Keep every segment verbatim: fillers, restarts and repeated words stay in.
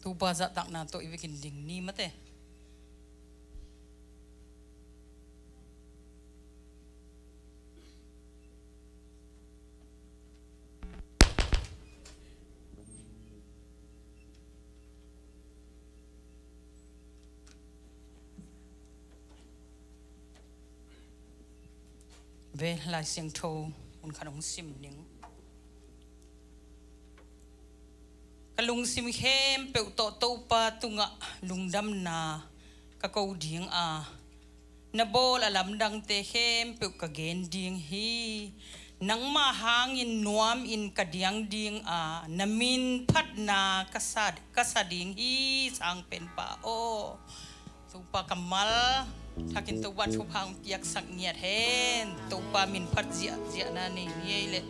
Topa zahtakna tawh i vekin ding ni mate. Ve, Lai Siangtho mun khat hong sim ning. Ka lungsim khempeuh tawh Topa tungah lungdamna ka ko ding a, na bawl a lamdangte khempeuh ka gen ding hi. Nangmah hangin nuamin ka diang ding a, na min phatna ka sa, ka sa ding hi, Sangpenpa aw. Topa kammal thakin Topa thupha hong piaksak ngiat hen. Topa min phat ziahziahna nei ni ei leh.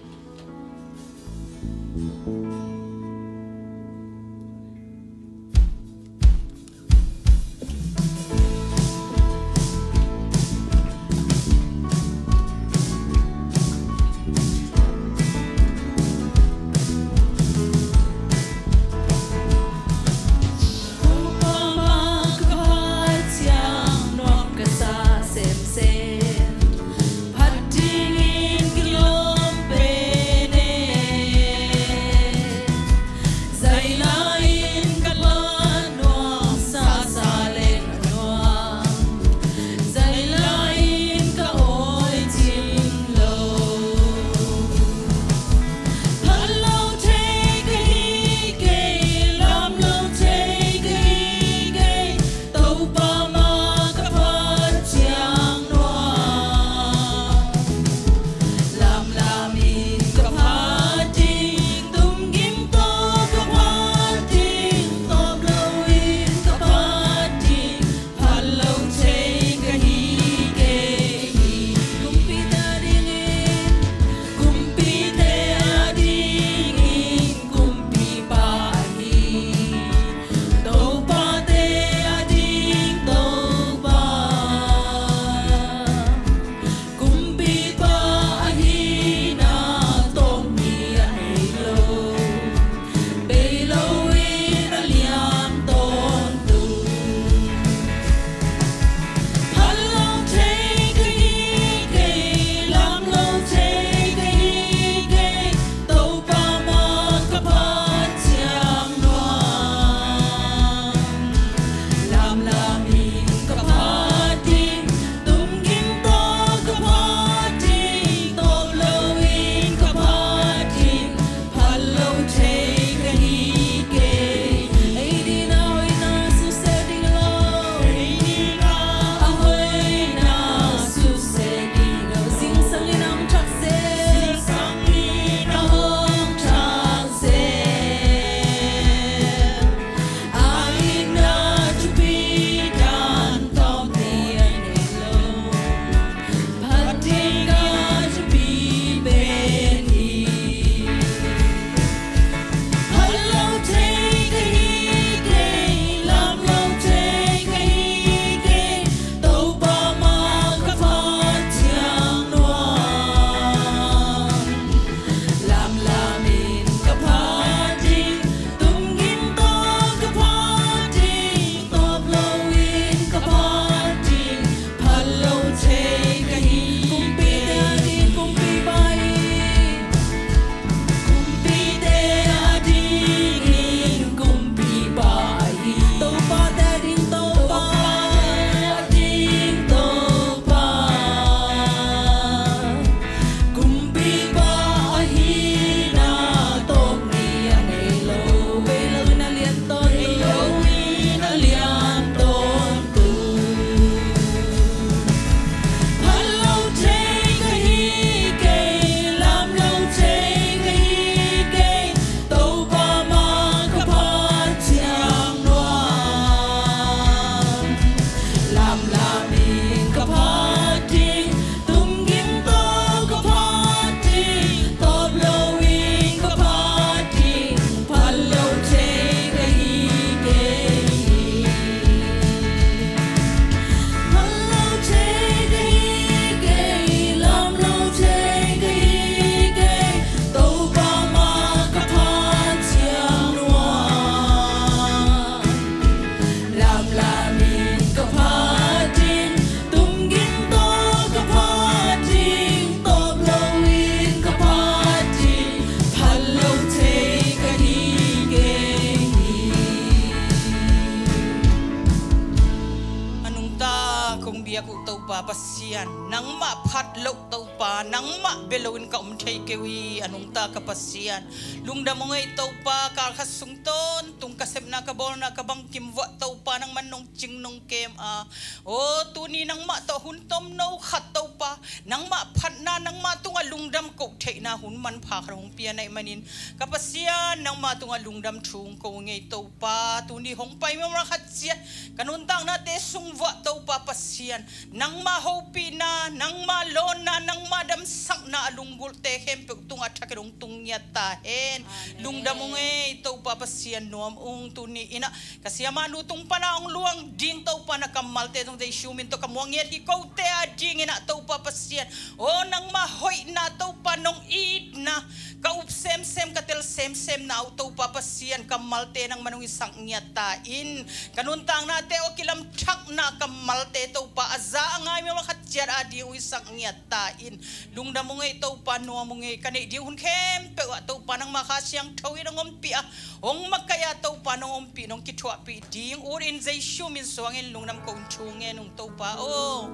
Pasian, nangmah phat loh Topa, nangmah bia loin ka om thei kei uh hi, a nungta ka Pasian. Lungdam ung ei Topa, kal khat sung tawntung ka sepna ka bawlna ka bangkim vuah Topa, nangman nong cing nong kem a. Aw, tuni nangmah tawh hun tomno khat Topa, nangmah phatna, nangmah tungah lungdam koh theihna hun manpha khat hong pia na hih manin, ka Pasian, nangmah tungah lungdam thu hong ko ung ei Topa. Tuni hong pai mi om khat ciat ka nuntaknate sung vuah Topa Pasian, nangmah hopihna, nangmah lawnna, nangmah damsakna a lunggulhte khempeuh tungah thakin hong tung ngiat ta hen. Amen. Lungdam ung ei Topa Pasian, nuam ung. Tuni in ah ka siamah nu tung pana hong luang ding Topa na kammalte zong Jesu min tawh ka muang ngiat hi, kote a dingin ah Topa Pasian. Aw, nangmah hoihna Topa, nong itna, ka up semsem, ka tel semsemna uh Topa Pasian, kammalte nangman hong hisak ngiat ta in. Ka nuntaknate aw, kilamthakna kammalte Topa, a za a ngai mi om khat ciat a ding hong hisak ngiat ta in. Lungdam ung ei Topa, nuam ung ei. Ka neih ding hun khempeuh ah Topa, nangmah Kha Siangtho in hong ompih a, hong makaih a Topa, nong ompih, nong kithuahpih ding ut in Jesu min suangin lungdam ko ung, thu ngen ung Topa aw.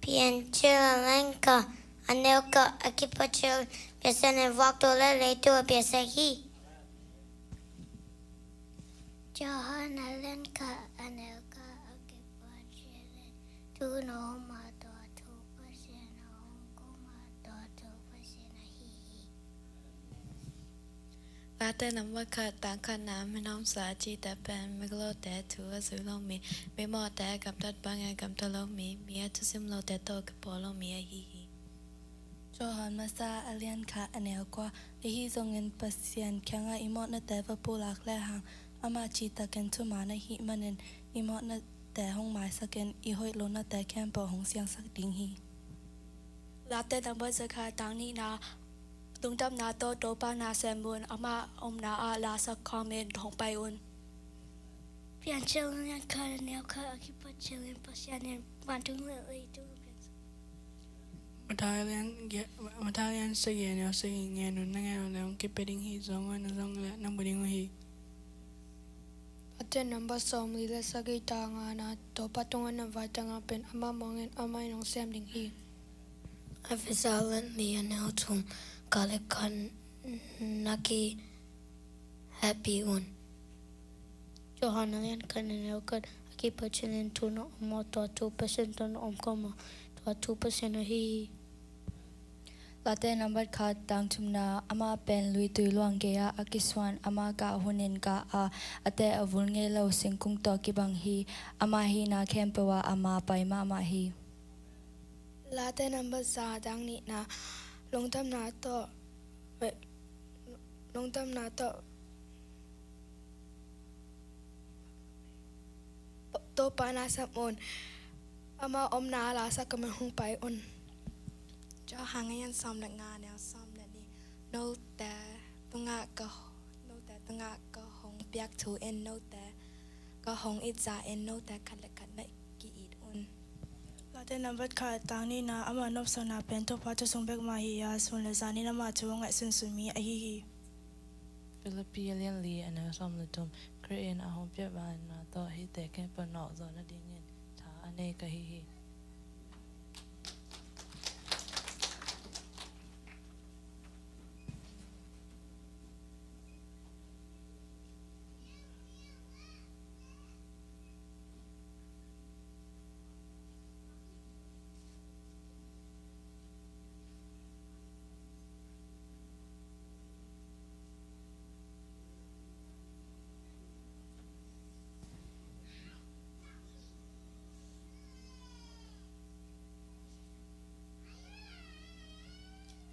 Piancil a lian khat a neu khat a kipat cil, Pasian in vantung le leitung a piangsak hi. Johan a lian khat a neu khat a kipat cil, thu na om a, tua thu Pasian a om, tua thu Pasian ahi hi. Late nambat khat, tang khatna, mi nawmsa a cihtak pen migilote thu a zui lo mi, mimawhte gamtat bangin gamta lo mi, mi a thusim lote tawh kipawl lo mi ahi hi. Johan masa a lian khat a neu kua. Ahi zongin Pasian kiangah i mawhnate va pulak lehang, amah cihtakin thuman ahih manin i mawhnate hong maisakin i hoih lonate khempeuh hong siangsak ding hi. Late nambat za khat, tang nihna, lungdamna tawh Topa na sem un, amah omna ah lasak khawmin hong pai un. Piancil a lian khat a neu khat a kipat cil in, Pasian in vantung le leitung a piangsak. Matthai a lian, Matthai a lian sagih a neu sagih ngen un, na ngen uh leh hong kipia ding hi, zong un, na zong leh na mu ding uh hi. Late nambat sawmli le sagih, tang ngana, Topa tungah na vaihawm a pen amah muangin amah in hong sem ding hi. Efesa a lian li a neu thum, khat le khat na kihehpih un. Johan a lian khat a neu khat a kipat cil in thu na om a, tua thu Pasian tawh na om khawm a, tua thu Pasian ahi hi. Late nambat khat, tang thumna, amah pen luitui luang gei-ah a kisuan, amah gah hunin gah a, a teh a vul ngei lo singkung tawh kibang hi. Amah hihna khempeuh ah ama pai mahmah hi. Late nambat za, tang nihna, lungdamna tawh, lungdamna tawh Topa na sem un, amah omna ah lasak khawmin hong pai un. Johan a lian sawm le nga a neu sawm le nih, note tungah ka, note tungah ka hong piak thu in, note ka hong it zah in, note khat le khat na ki-it un. Late nambat khat, tang nihna, amah nopsakna pen Topa thu sung bek mah hi a, sun le zanin amah thu a ngaihsunsun mi ahi hi. Philippi a lian li a neu sawm le thum, Khrih in a hong piak vangliatna tawh hihte khempeuh nawh zawh nadingin tha a nei ka hi hi.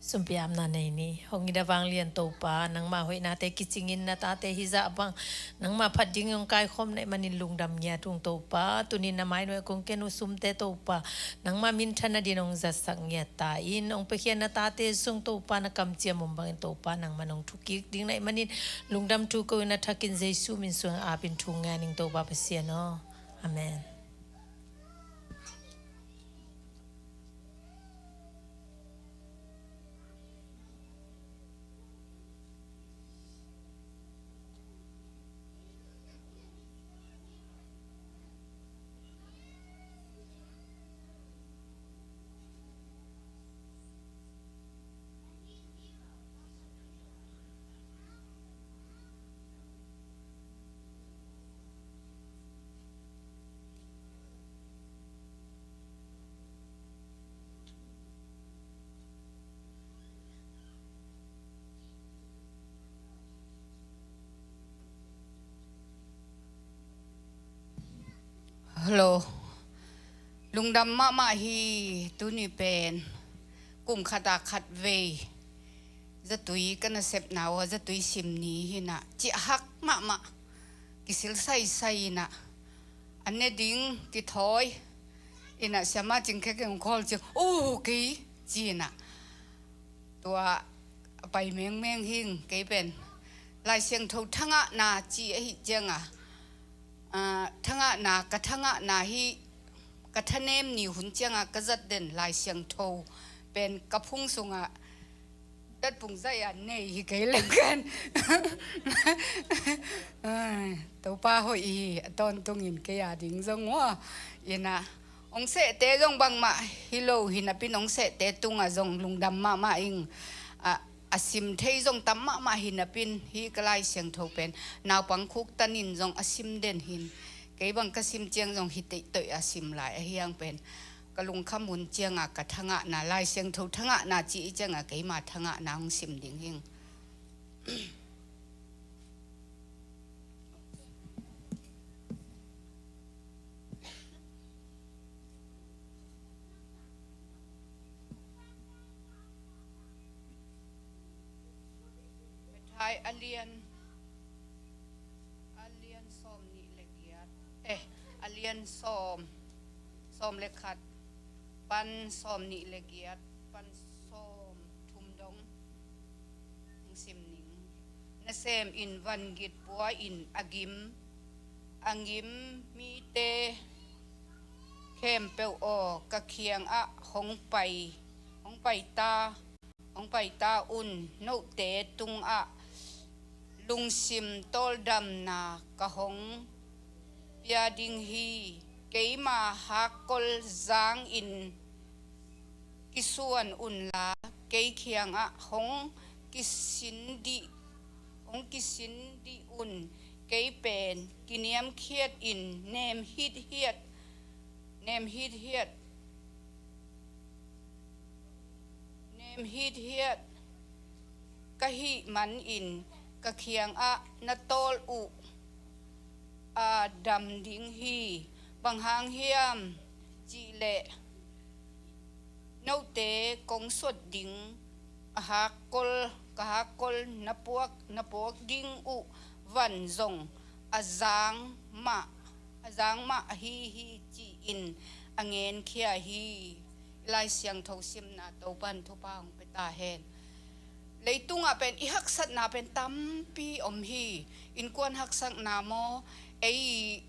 Sumpiamna nei ni. Hong i da vanglian Topa, nangmah hoihnate kicingin na tate hizah bang nangmah phat dingin hong kaikhawm na hih manin lungdam ngiat ung Topa. Tunin na mainuai kong ken uh sumte Topa, nangmah minthan adin hong zatsak ngiat ta in, hong piakhia na tate sung Topa, na kamciam om bangin Topa nangman hong thukik ding na hih manin lungdam thu ko in a thakin Jesu min suang apin thu ngen ing Topa Pasian aw. Amen. Hello. Lungdam mahmah hi. Tuni pen kum khat a khat vei zatui ka nasepna uh a zatui sim ni hi na, ciah hak mahmah, kisil saisai hi na, a ne ding kithawi hi na, siama cing khe keng khawl ciang, oh, kei ci hi na. Tua a pai mengmeng hing kei pen. Lai Siangtho thangahna ci ahi cianga, ah, thangahna, ka thangahna hi, ka thanem ni hun cianga ka zat den Lai Siangtho pen ka phung sunga datpung zai a nei hi kei leng ken. Ai, Topa hoih hi, a tawntungin kei a ding zong ua. Ina, hong sehte zong bangmah hi lo hi napin hong sehte tungah zong lungdam mahmah ing. A, a sim thei zong tam mahmah hi napin hi ka Lai Siangtho pen naupang khuktanin zong a sim den hin. Kei bang ka sim ciang zong hi teihtoih a sim lai ahi ang pen. Ka lungkham hun cianga ka thangahna, Lai Siangtho thangahna ci i cianga keima thangahna hong sim ding hing. Mathai a lian, a lian sawm nih le giat, eh, a lian sawm, sawm le khat, pan sawm nih le giat, pan sawm thum dong hong sim ning. Nasem in vangit pua in a gim, a gim mite khempeuh aw, ka kiangah hong pai, hong pai ta, hong pai ta un, note tungah lungsim tawldamna ka hong pia ding hi. Keima hakkol zangin kisuan unla, kei kiangah hong kisin dih, hong kisin dih un. Kei pen kiniamkhiat in nem hithiat, nem hithiat, nem hithiat ka hih manin ka kiangah na tawl uh a dam ding hi. Bang hang hiam cihleh note kong suat ding a hakkol, ka hakkol na puak, na puak ding uh van zong a zang mah, a zang mah ahi hi ci-in a ngenkhia hi. Lai Siangtho simna Topan thupha hong pia ta hen. Leitungah pen i haksatna pen tampi om hi. Innkuan haksatna maw, ei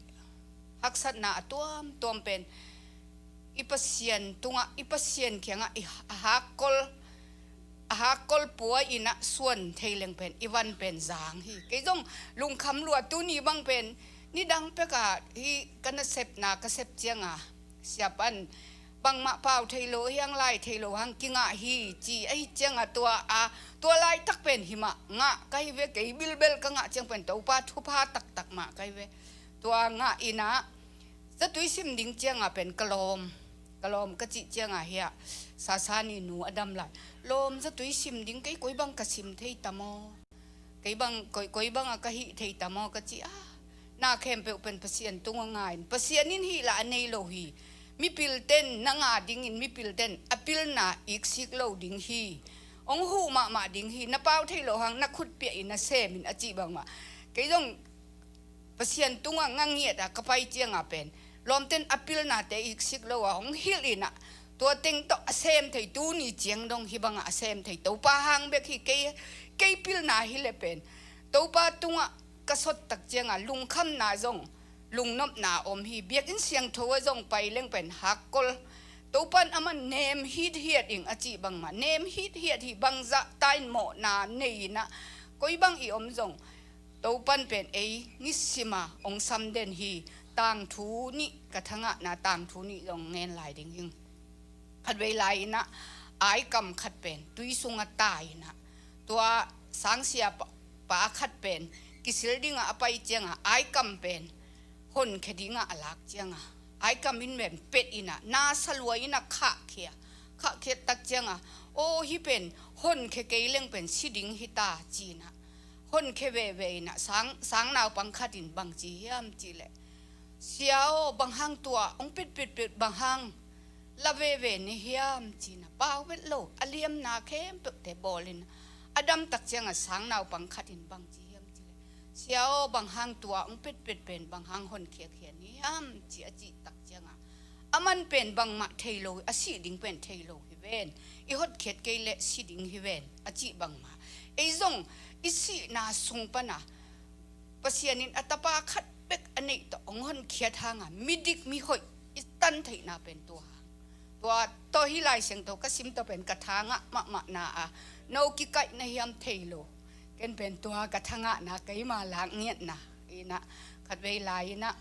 haksatna a tuamtuam pen i Pasian tungah, i Pasian kiangah i ha-, a hakkol, a hakkol pua inah suan thei leng pen i van pen zang hi. Kei zong lungkham lua, tuni bang pen nidang pekah hi ka nasepna ka sep cianga siapan bangmah pau thei lo hiang, lai thei lo hang kingah hi ci ahi cianga tua a, tua laitak pen himah ngah ka hi ve. Kei bilbel ka ngah ciang pen Topa thupha taktak mah ka hi ve. Tua ngah inah zatui sim ding cianga pen ka lawm, ka lawm ka cih cianga hiah Sasani nu a dam lai, lawm, zatui sim ding kei koi bang ka sim thei ta maw? Kei bang, koi, koi banga ka hih thei ta maw ka ci a. Na khempeuh pen Pasian tunga nga in, Pasian in hih lah a nei lo hi. Mipilten na nga dingin mipilten a pilna iksik lo ding hi. hong huh mahmah ding hi, na pau thei loh hang na khut piahin na semin a cih bangmah. Kei zong Pasian tungah nga ngiat a ka pai cianga pen lawmten a pilnate i sik lo a hong hilh inah tua teng tawh a sem thei, tuni ciang dong hih bangah a sem thei Topa hang bek hi. Kei, kei pilna hi le pen Topa tungah ka sot tak cianga lungkhamna zong lungnopna om hi. Biakinn siangtho ah zong pai leng pen hakkol, Topan aman nem hithiat ing a cih bangmah, nem hithiat hi. Bangzah ta in mawhna nei inah koi bang i om zong Topan pen ei nisima hong samden hi. Tangthu nih, ka thangahna tangthu nih zong ngen lai ding hing. Khatvei lai inah aikam khat pen tui sungah ta inah tua sangsia pa, pa khat pen kisil dingah a pai cianga aikam pen honkhia dingah a lak cianga aikam in pen pet inah na sa lua inah khahkhia, khahkhiat tak cianga, aw, hih pen honkhia kei leng pen si ding hi ta ci inah honkhia veve inah sang, sang naupang khat in bang ci hiam cih leh, Sia aw, bang hang tua hong petpetpet, bang hang la veve ni hiam ci inah pau vet lo a liamna khempeuhte bawl inah a dam tak cianga sang naupang khat in bang ci hiam cih leh, Sia aw, bang hang tua hong petpet pen bang hang honkhiakhia ni hiam ci a cih tak cianga aman pen bangmah thei lo, a sih ding pen thei lo hi ven, i hotkhiat kei leh si ding hi ven a cih bangmah. Ei zong i sihna sung pana Pasian in a tapa khat bek a neih tawh hong honkhiat hanga midik mihoih i tan theihna pen tua hang. Tua tawh hih Lai Siangtho ka sim tawh pen ka thangah mahmahna a no kikaihna hiam thei lo. Ken pen tua ka thangahna keima lak ngiatna inah khatvei lai inah,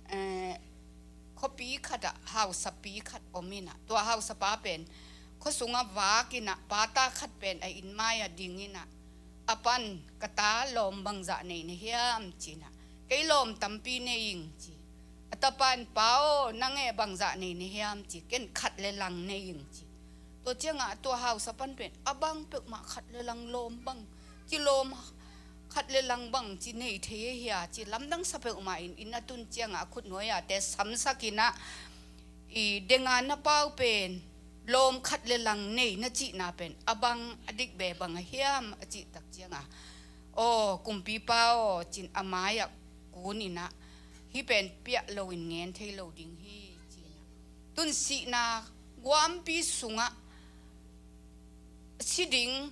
eh, khuapi khatah hausapi khat om inah tua hausapa pen khua sungah vak inah pata khat pen a inn mai-ah ding inah a pan, ka ta, lawm bangzah nei na hiam ci inah, kei lawm tampi nei ing ci. A tapa in, Pa aw, nang e bangzah nei na hiam ci. Ken khat le lang nei ing ci. Tua ciangah tua hausa pan pen a bang peuhmah khat le lang lawm bang ci, lawm khat le lang bang ci nei thei e hia ci lamdang sa peuhmah in, inn a tun ciangah a khutnuai-ate samsak inah, i denga na pau pen lawm khat le lang nei na cihna pen a bang a dik be bang a hiam a cih tak ciangah, aw, kumpipa aw, ci in a mai-ah kun inah, hih pen piah loin ngen thei lo ding hi ci inah. Tun sihna guampi sungah si ding,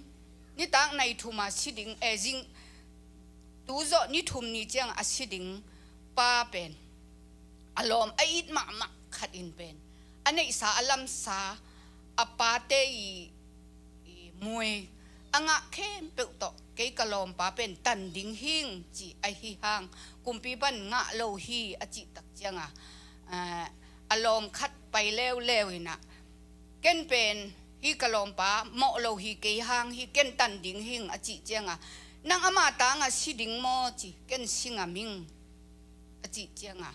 nitak nai thuma si ding, e, zing, tu zawh ni thum ni ciang a si ding pa pen a lawm a it mahmah khat in pen a neihsa a lamsa a pate i, i muai a ngah khempeuh tawh kei ka lawmpa pen tan ding hing ci ahi hang kumpipa in ngah lo hi a cih tak cianga, a, a lawm khat pai leuleu inah, ken pen hih ka lawmpa mawh lo hi, kei hang hi, ken tan ding hing a cih cianga, nang ama tangah si ding maw ci, ken si ngam ing a cih cianga,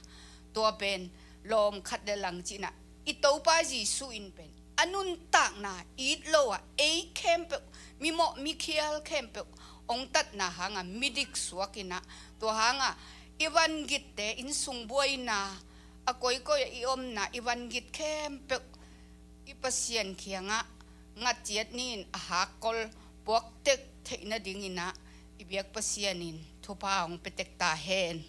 tua pen lawm khat le lang cihna, i Topa Jesuh in pen a nuntakna it lo ah ei khempeuh, mimawh mikhial khempeuh hong tatna hanga midik suak inah, tua hanga i vangitte, innsung buaina, a koikoi ah i omna i vangit khempeuh i Pasian kiangah ngat ciat ni-in a hakkol puaktek theih nadinginah i biak Pasian in thupha hong petek ta hen.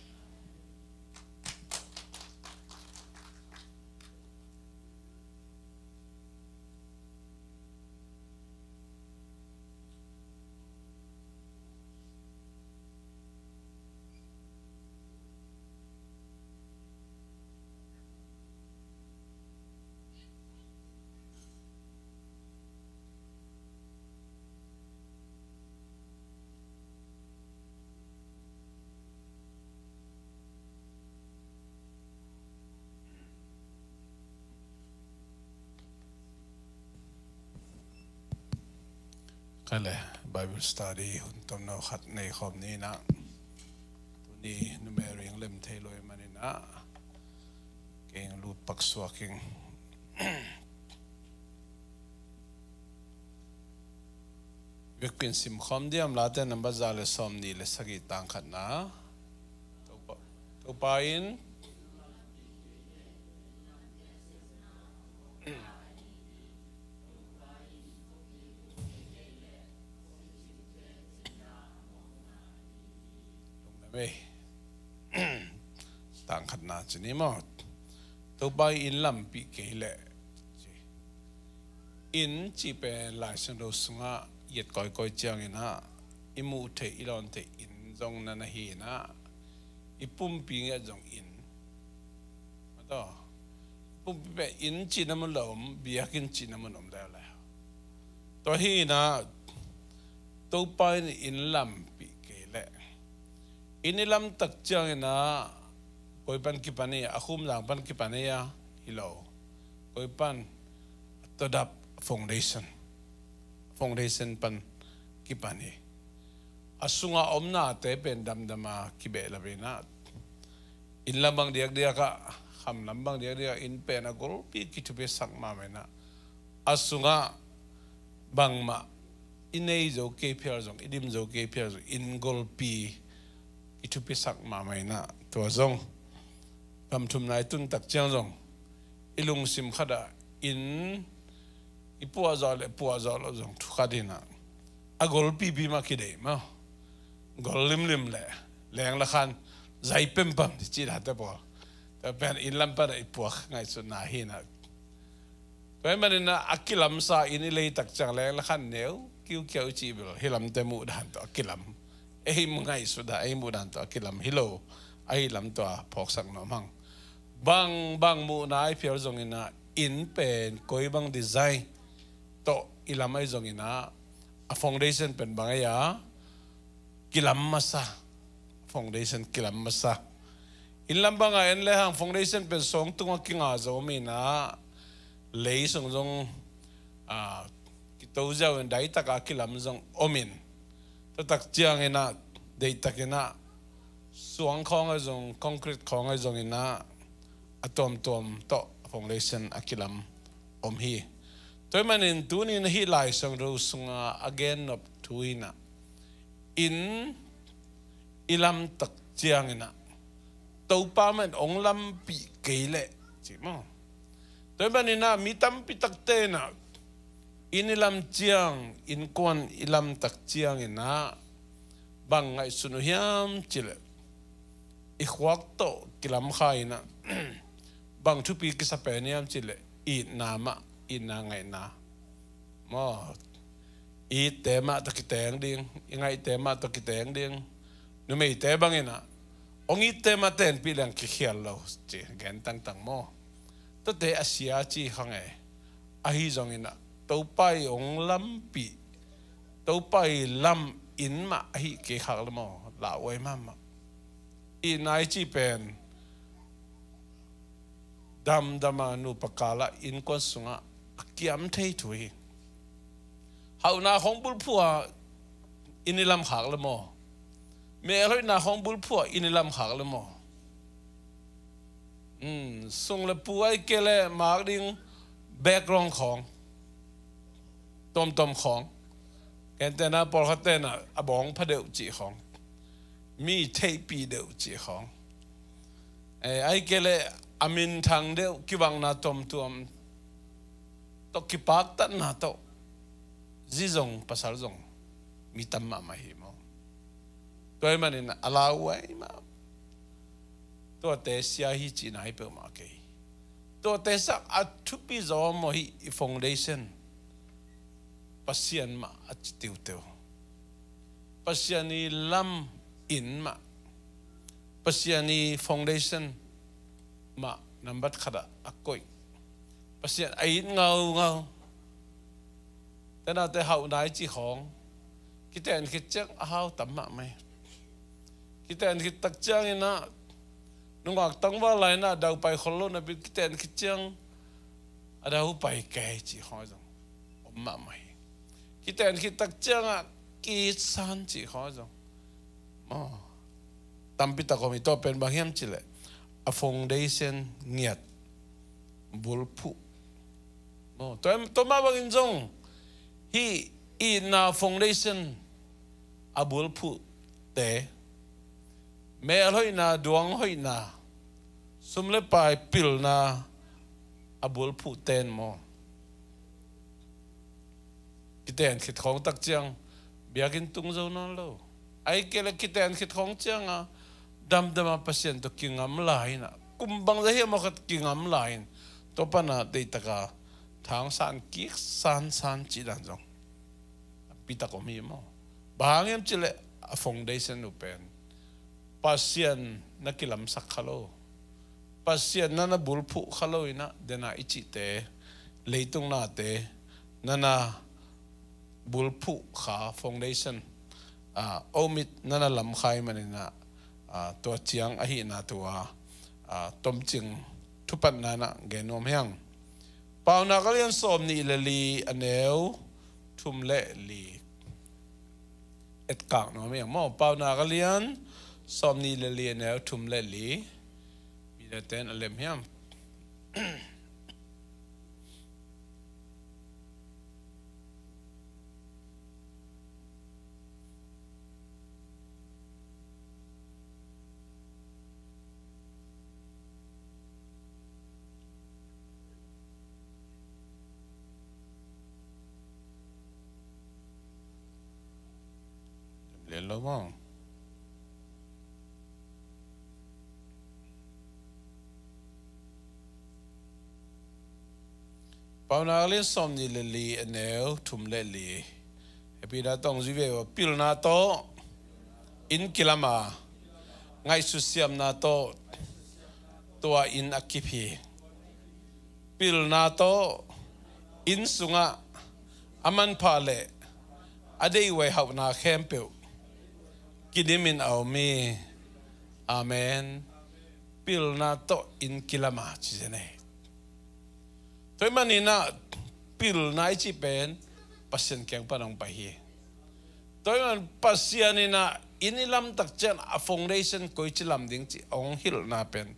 Kale, Bible study hun tomno khat nei khawm ni inah, tuni numei ring lem thei lo ahih maninah keng lut pak suak ing. Biakinn sim khawm diam, Late nambat za le sawm nih le sagih tang khatna. Topa, Topa in. tang khatna ci ni maw. Topa in lampi kei leh ci. Inn cih pen Lai Siangtho sungah i et kawikawi ciangin ah i muh theih i lawn theih inn zong na na hi in ah i pumpi ngiat zong inn. Mataw, pumpi pen inn cihna mun lo om, biakinn cihna mun om leuleu. Tua hi in ah Topa in inn lampi kei leh inn i lamtak ciangin ah koi pan kipan hi, a khumzang pan kipan hi a, hi lo. Koi pan? Tawdap, foundation. Foundation pan kipan hi. A sunga omnate pen damdama kibehlap in ah inn lam bang diakdiak ah, kham lam bang diakdiak ah inn pen a golpi kithupisak mahmah in ah a sungah bangmah i nei zo kei phial zong, i dim zo kei phial zong, inn golpi kithupisak mahmah in ah tua zong gam thumna i tuntak ciang zong i lungsim khatah inn i puahzawh le puahzawh loh zong thukhat in ah a golpipi mah kideih maw. Gol limlim le leng le khan zai pempam ti cih dante pawl. Tua pen inn lam panah i puak ngaihsutna hi in ah. Tua ahih manin ah a kilamsa inn i leitak ciang leng le khan neu kiukiau i cih bel hih lamte muhdan tawh a kilam. Ei ngaihsutna, ei muhdan tawh a kilam hi lo. Ahi lam tua phawksak nuam hang. Bang bang muhna ahi phial zongin ah inn pen koi bang design tawh i lam ahi zongin ah a foundation pen bang ahi a, kilam masa. Foundation kilam masa. Inn lam bangah en le hang foundation pen sawng tungah kinga zo om in ah lei sung zong, ah, kito ziau in daitak a kilam zong om in, tua tak ciangin ah deihtakin ah suang khawng ahi zong, concrete khawng ahi zongin ah a tuamtuam tawh foundation a kilam om hi. Tua ahih manin tuni in hih Lai Siangtho sunga a gennop thu in ah inn i lamtak ciangin ah Topa mah in hong lampih kei leh ci maw. Tua ahih manin ah mi tampi takte in ah inn i lam ciang, innkuan i lamtak ciangin ah bang ngaihsun uh hiam cih leh i khuak tawh kilamkha in ah bang thupi kisa pen hiam cih leh itna mah, itna ngaihna maw. I itte mah tawh kiteng ding, i ngaihte mah tawh kiteng ding. Numeite bangin ah hong itte mah tenpih leng kikhial lo ci gen tangtang maw. Tuate a sia ci kha ngei. Ahi zongin ah Topa i hong lampih, Topa i lam inn mah ahi kei khak le maw, lauhuai mahmah. Itna i cih pen damdama nupa kalah innkuan sungah a kiam thei thu hi. Hauhna khawng bulphuh a inn i lam khak le maw. Melhoihna khawng bulphuh a inn i lam khak le maw. Hmm, sung le pu ahi kei le mak ding background khawng, tuamtuam khawng. Gentehna pawlkhat ten ah a bawng pha deuh cih khawng, mi theihpih deuh cih khawng, eh, ahi kei le a minthang deuh, kivakna tuamtuam tawh, kipaktatna tawh zi zong pasal zong mi tam mahmah hi maw. Tua ahih manin a lauhuai mah. Tuate sia hi cihna hi peuhmah kei. Tuate sang a thupi zaw maw, hih i foundation Pasian mah a ci tiuteu. Pasian i lam inn mah, Pasian i foundation mah nambat khatah a koih. Pasian a it ngaungau. Tenate hauhna i cih khawng kiten khit ciang a hau tam mahmah hi. Kiten khit tak ciangin ah nungak tangval lai-in ah daupai khol lo napi, kiten khit ciang a daupai kei cih khawng zong om mahmah hi. Kiten khit tak ciangah ki-it san cih khawng zong maw, tampi tak om hi. Tua pen bang hiam cih leh a foundation ngiat, bulphuh maw. Tua, tua mah bangin zong hih itna foundation a bulphuhte, melhoihna, duanghoihna, sum le pai pilna a bulphuhte in maw, kiten khit khawng tak ciang biakinn tung zo nawn lo. Ahi kei le kiten khit khawng ciangah Damdama Pasian tawh kingamla inah, kum bangzah hiam aw khat kingamla in, tua pana deihtaka thangsan kik sansan cih dan zong a pitak om hi maw? Bang hang hiam cihleh a foundation uh pen Pasian na kilamsak kha lo, Pasian na na bulphuh kha lo inah, dena i cihte, leitung nate na na bulphuh kha, foundation, ah, omit na na lam kha i maninah, ah, tua ciang ahihna tua, ah, tomcing thupatna inah gen nuam hiang. Paunak a lian sawm nih le li a neu thum le li. Etkak nuam hiang maw? Paunak a lian sawm nih le li a neu thum le li. Midate in a lem hiam? Lem lo maw? Paunak a lian sawm nih le li a neu thum le li. Hehpihna tawh zui ve uh a, pilna tawh inn kilam a, ngaihsut siamna tawh tua inn a kip hi. Pilna tawh inn sungah a manpha le a deihhuai hauhna khempeuh kidimin a om hi. Amen. Pilna tawh inn kilam a, ci zen ei. Tua ahih maninah pilna i cih pen Pasian kiang pan hong pai hi. Tua ahih man Pasian inah inn i lamtak ciang a foundation koici lam ding cih hong hilhna pen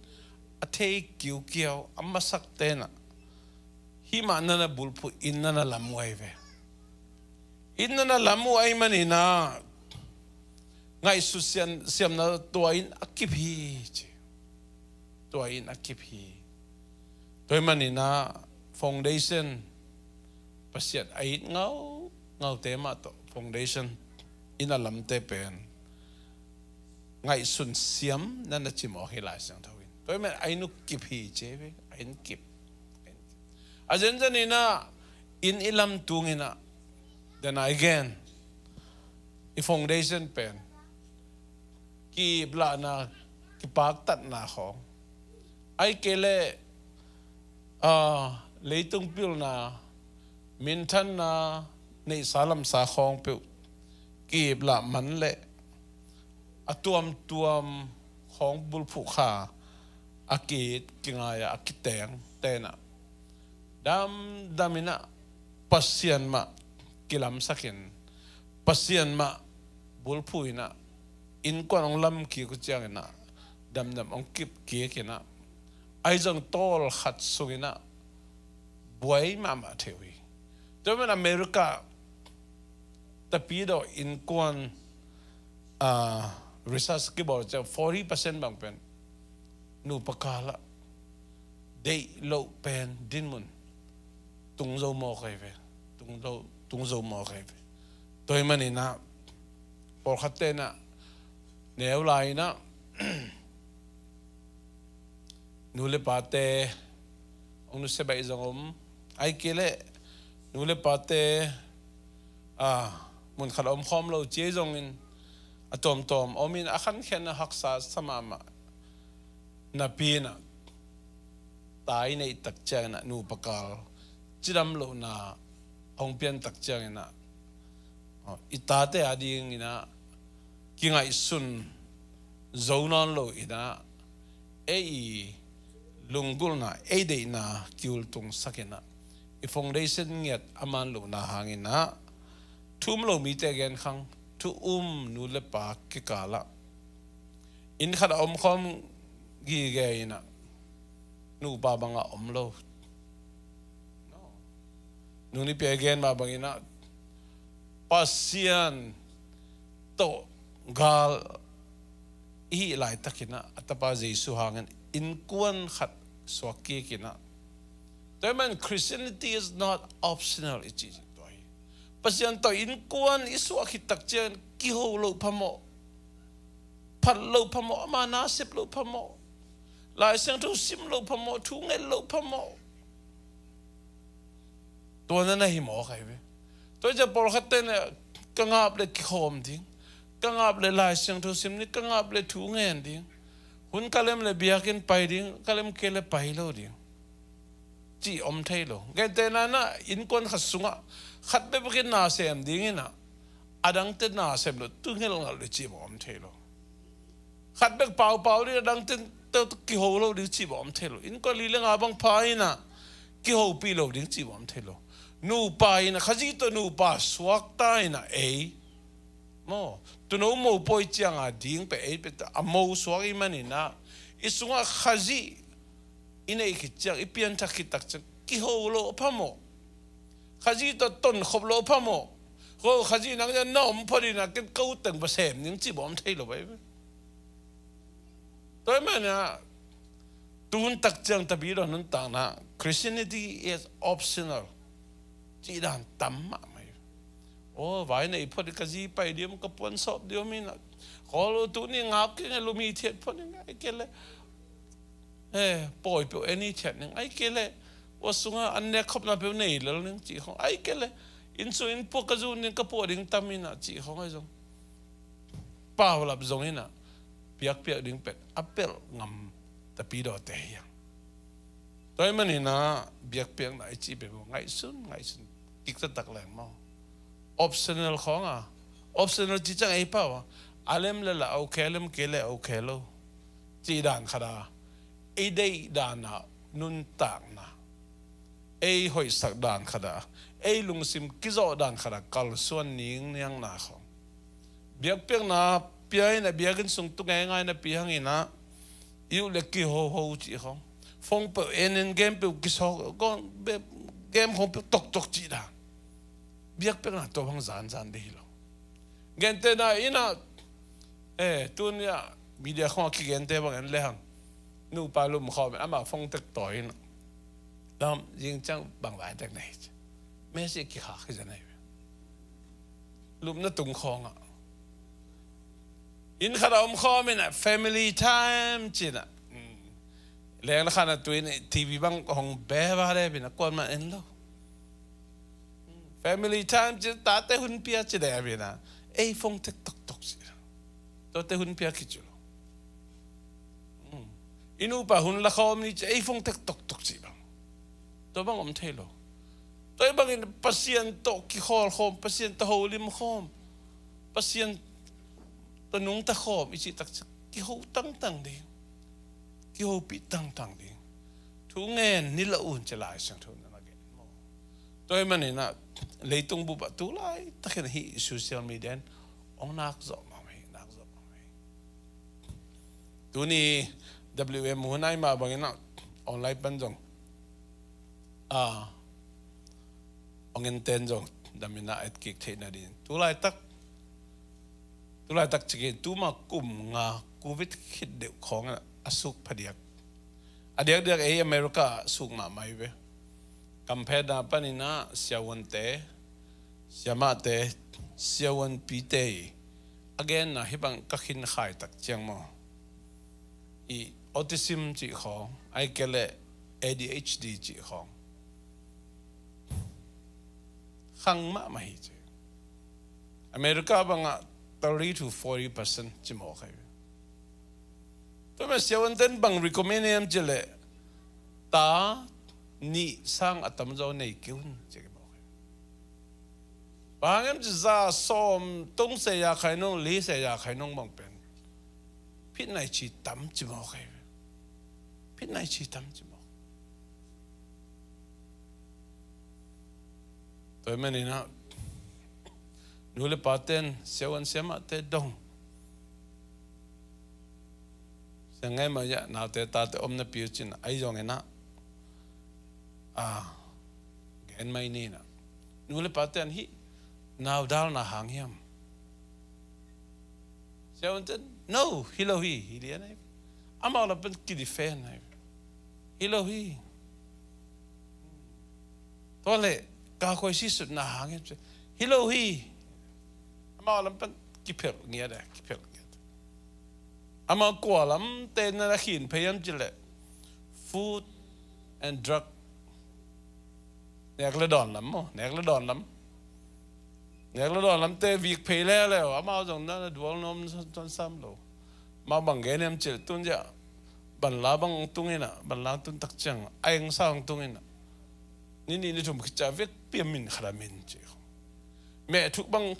a thei kiukiau a, masakte inah hih mah na na bulphuh, inn na na lam uh ahi ve. Inn na na lam uh ahih maninah ngaihsut siam, siamna tua inn a kip hi, ci. Tua inn a kip hi. Tua ahih maninah foundation, Pasian a it ngau, ngaute mah tawh foundation inn a lamte pen ngaihsun siam na na cimawh hi Lai Siangtho in. Tua ahih man a inn uh kip hi, ci ei ve. A inn kip. A zenzen inah inn i lam tung inah, dena i gen, i foundation pen ki-iplahna, kipaktatna khawng, ahih kei leh, ah, leitung pilna, minthanna, neihsa lamsa khawng peuh ki-iplah man leh a tuamtuam khawng bulphuh kha, a ki-it kingai a, a kiteng tenah damdam inah Pasian mah kilamsakin, Pasian mah bulphuh inah, innkuan hong lam kik uh cianginah damdam hong kip kik inah, ahi zong tawlkhat sunginah buai mahmah thei uh hi. Tua ahih man America tapidawh innkuan, ah, research kibawl ciang forty percent bang pen nupa kalah deih loh pen dinmun tung zo mawk ahi ve. Tung zo, tung zo mawk ahi ve. Tua ahih maninah pawlkhatte inah neu lai inah nu le pate hong nusia baih zong om, ahih kei leh nu le pate, ah, munkhat a omkhawm lo ci ei zongin a tuamtuam om in a khankhiatna haksa sa mahmah napi inah, ta i neih tak cianginah nupa kal cidam lohna hong pian tak cianginah, i tate adinginah kingaihsun zo nawn lo inah, ei i lunggulhna, ei deihna kiultungsak inah, i foundation ngiat a man lohna hanginah thu um lo mite genkhang, thu um nu le pa kikalah inn khat a omkhawm gige inah nupa bangah om lo. Nung Nipi a gen mah banginah Pasian tawh gal i hih laitakinah a tapa Jesu hangin innkuan khat suak kikinah. Tua ahih man Christianity is not optional i cih tua hi. Pasian tawh innkuan i suah khit tak ciang kiho loh phamawh, phat loh phamawh, ama nasep loh phamawh, Lai Siangtho sim loh phamawh, thu nget loh phamawh. Tua na na hi mawk ahi ve. Tua ciang pawlkhatte in ka ngap le kikhawm ding, ka ngap le Lai Siangtho sim ding, ka ngap le thu ngen ding, hun ka lem le biakinn pai ding, ka lem kei le pai lo ding, cih om thei lo. Gentehna in ah innkuan khat sungah khat bekbekin na sem ding in ah, a dangte na sem lo, tu ngelhngelh le cih bang om thei lo. Khat bek paupau ding, a dangte tawh kiho lo ding cih bang om thei lo. Innkuan li le nga bang pha in ah kihopih lo ding cih bang om thei lo. Nupa in ah, Khazih tawh nupa suakta in ah ei maw, tuuno mopawi ciang a ding pen ei pen a mo suak ahih manin ah, i sungah Khazih i neih khit ciang, i pianthak khit tak ciang kiho loh a phamawh. Khazih tawh tonkhop loh a phamawh. Ko, Khazih nang ciang na om phot in ah, ken ko teng va sem ning cih bang om thei lo bai. Tua ahih manin ah, tu hun tak ciang Tapidaw nuntakna, Christianity is optional cih dan tam mahmah hi. Aw, vai nei phot in ka zi pai ding om, ka puan sawp ding om in ah, ko, tuni ngap kei ing, lum hithiat phot ning, ahih kei leh, eh, pawi peuh en hithiat ning, ahih kei leh, ua sungah an nek khopna peuh nei lel ning cih khawng, ahih kei leh, inn sung inn puak ka zun ding, ka puah ding tam in ah cih khawng ahi zong, paulap zong in ah, biakpiak ding pen a pelh ngam Tapidawte hi hang. Tua ahih manin ah biakpiakna i cih pen maw, ngaihsun, ngaihsun kik taktak leng maw. Optional khawng a, optional cih ciang ei pau a, a lem le lah okay, a lem kei le okay lo cih dan khat a, ei deih dan a nuntakna, ei hoihsak dan khat a, ei lungsim kizawh dan khat a kalsuan ningniangna khawng. Biakpiakna pia in ah, biakinn sung tu ngeingai napi hangin ah, i uh le kihoho cih khawng, phone peuh en en, game peuh kisawk, game khawng peuh toktok cih dan, biakpiakna tua bang zanzan ding hi lo. Gentehna in ah, eh, tuni ah media khawng a kigente bang en le hang, nupa lumkhawm in, amah phone tek tawi in ah, lam zing ciang bang vai tek na hi ci, message kikhak hi zen ahi ve. Lupna tung khawng ah, inn khat ah om khawm in ah, family time ci in ah, leng le khan a tui in ah, TV bang hong be va le pi in ah, kuamah en lo. Family time ci, tate hun pia ci le pi in ah, ei phone tek toktok ci. Tuate hun pia kici lo. I nupa hun la khawm ni ci, ei phone tek toktok ci bang. Tua bang om thei lo. Tua ahih bangin Pasian tawh kikhawl khawm, Pasian tawh holim khawm, Pasian tawh nungta khawm i cih tak ciang kiho tangtang ding, kihopih tangtang ding. Thu ngen ni lo un ci, Lai Siangtho in na gen maw. Tua ahih manin ah leitung bup ah tu laitak in hih social media in hong nak zawh mahmah hi, nak zawh mahmah hi. Tuni WM hun ahih mah bangin ah online pan zong, ah, hong enten zong damin ah et kik theih nading. Tu laitak, tu laitak ci kei, tuma kum nga Covid khit deuh khawng in ah a suk phadiak. A diakdiak ei America ah suk mahmah hi ve. Kamphetna panin ah siavuante, siamahte, siavuanpite i a genna hih bang ka khin khai tak ciang maw, i autism cih khawng, ahih kei leh ADHD cih khawng khang mahmah hi ci. America bangah thirty to forty percent ci mawk ahi ve. Tua mah siavuanten bang recommend hiam cih leh, ta nih sang a tamzaw nei kei un ci mawk ahi ve. Bang hang hiam cih leh za sawm tung se ya khai nung, li se ya khai nung bang pen phit nai ci tam ci mawk ahi ve. Phit nai ci tam ci mawk. Tua ahih manin ah nu le paten, siavuan siamahte dong, siang ngai mah ah naute tate om napi uh cin, ahi zongin ah, a, gen mai ni in ah, nu le paten hih nau dalna hang hiam? Siavuanten, no, hi lo hi, hi lian ahi. Amau lam pen kidefend ahi. Hi lo hi. Tua leh ka koi sisutna hang hiam ci, hi lo hi. Amau lam pen kiphelh ngiat e, kiphelh ngiat. Amah kua lamte na khin phei hiam cih leh food and drug, nek le dawn lam maw, nek le dawn lam. Nek le dawn lamte vik phei leuleu, amau zong na, na dual nuam tuan sam lo. Amau bang gen hiam cih leh tun ciah banla bang tung in ah, banla tung tak ciang a eng sa hong tung in ah, ni nih ni thum khit ciah vekpi a min khat a min ci. Meh thuk bang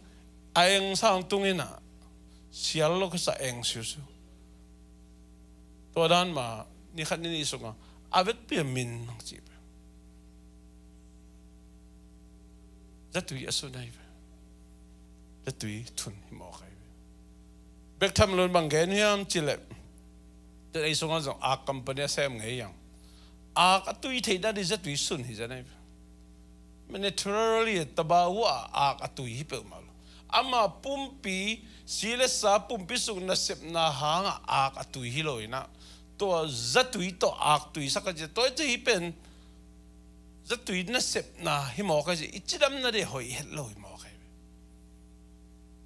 a eng sa hong tung in ah, sial lo khit sa eng siusiu. Tua dan mah ni khat ni nih sungah a vekpi a min hong ci ve. Zatui a sun ahi ve. Zatui thun hi mawk ahi ve. Bek tham lo in bang gen hiam cih leh, tua ei sungah zong ak company a sem ngei hiam. Ak a tui theihna ding zatui sun hi zen ahi ve. Naturally, tabawu ah ak a tui hi peuhmah lo. Amah pumpi, si le sa pumpi sung nasepna hangah ak a tui hi lo in ah, tua zatui tawh ak tui sak a ci, tua hi pen zatui nasepna hi mawk a ci, i cidamna ding hoih het lo hi mawk a ci.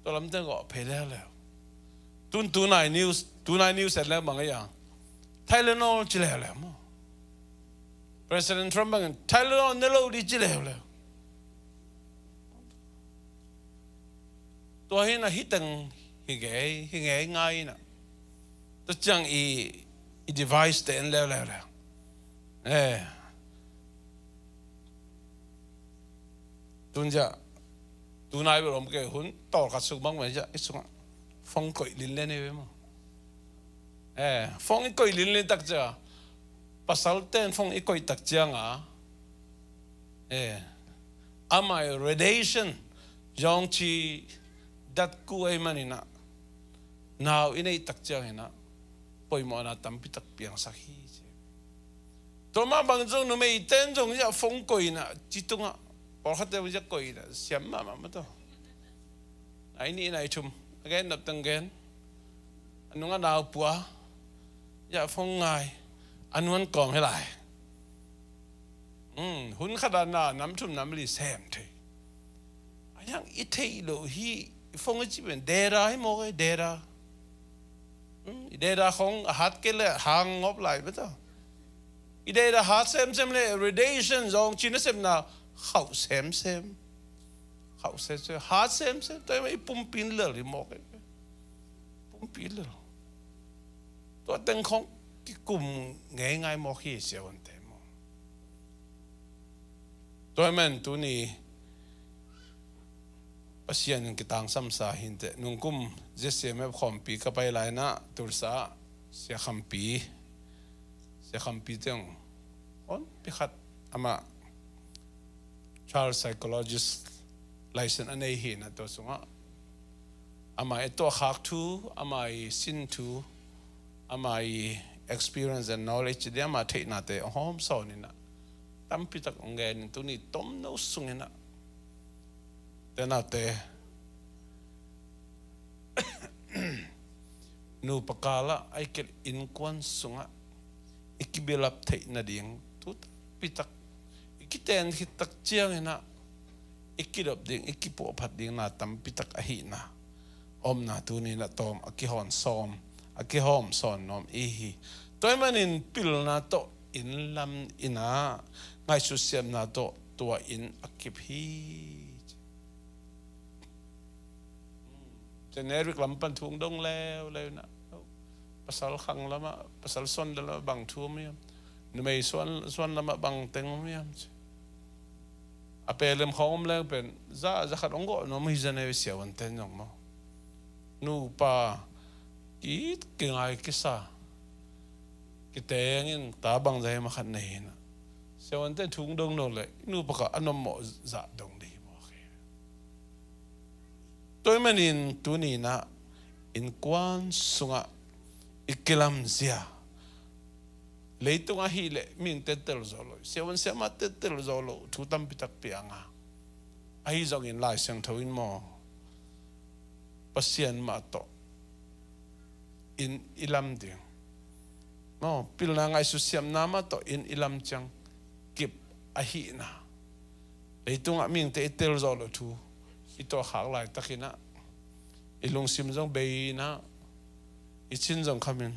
Tua lamte gawh phei leuleu. Tun tunai news, tunai news et leu bang a ci a, Tylenol ci leuleu maw. President Trump bangin Tylenol ne lo ding ci leuleu. Tua hi in ah hih teng hi ngei, hi ngei ngai in ah. Tua ciang i, i device te en leuleu leu. Eh. Tun ciah, tunai bel om kei, hun tawlkhat suk bang mai ciah i sungah phone koih linlen hi ve maw. Eh, phone i koih linlen tak ciah, pasalte in phone i koih tak ciang a, eh, amah i radiation zong ci dat ku ei man in ah, nau i neih tak ciang in ah poimawhna tampi tak piangsak hi ci. Tua mah bang zong numeite in zong ziah phone koih in ah, ci tungah, pawlkhatte zong ziah koih in ah siam mahmah mah tawh. Nai nih nai thum a gen nop teng gen. A nungah nau pua, ziah phone ngai, a nuan kawm hi lai. Hmm, hun khat ah na nam thum nam li sem thei. A hiang i theih loh hi, phone i cih pen data hi mawk ei, data. Hmm, i data khong a hat kei leh hang ngop lai beta. I data hat semsem leh radiation zong ci nasepna khauh semsem. Khauh semsem, hat semsem, tua i pumpi in lel hi mawk ei. Pumpi lel. Tua teng khong kikum ngeingai mawk hi siavuante maw. Tua i man tuni Pasian in kitangsam sa hi inteh. Nungkum Z C M F khawmpi ka pai lai in ah, Tulsa, Sia Khampi, Sia Khampi teng honpi khat, amah child psychologist license a nei hi in ah, tua sungah amah i tuahkhak thu, amah i sin thu, amah i experience and knowledge, ding amah theihnate a hawm sawn in ah, tampi tak hong gen in, tuni tomno sung in ah, tenate nupa kal ah, ahih kei leh innkuan sungah i kibilap theih nading thu tampi tak i kiten khit tak ciang in ah, i kidop ding, i kipuahphat ding na tampi tak ahihna omna tuni in ah tawm a kihawm sawn, a kihawm sawn nuam i hi. Tua i manin pilna tawh inn lam in ah, ngaihsut siamna tawh tua inn a kip hi. Generic lam pan thu hong dong leuleu in ah, pasal khang lamah, pasal suan lamah bang thu om hiam, numei suan, suan lamah bang teng om hiam ci. A pelem khawng om leng pen za, za khat hong gawh nuam hi zen ei, siavuante in zong maw. Nupa ki, kingai kisa, kiteng in ta bang za hi mah khat nei hi in ah, siavuante in thu hong dong no leh i nupa kal a nuammawh zah dong ding hi mawk hi. Tua i manin tuni in ah innkuan sungah i kilamzia, leitung ahih leh mihingte tel zawh loh, siavuan siamahte tel zawh loh thu tampi tak piang a, ahi zongin Lai Siangtho in maw, Pasian mah tawh inn i lam ding maw, pilna ngaihsut siamna mah tawh inn i lam ciang kip ahihna, leitungah mihingte i tel zawh loh thu i tuahkhak laitak in ah, i lungsim zong bei in ah, i cin zong khamin,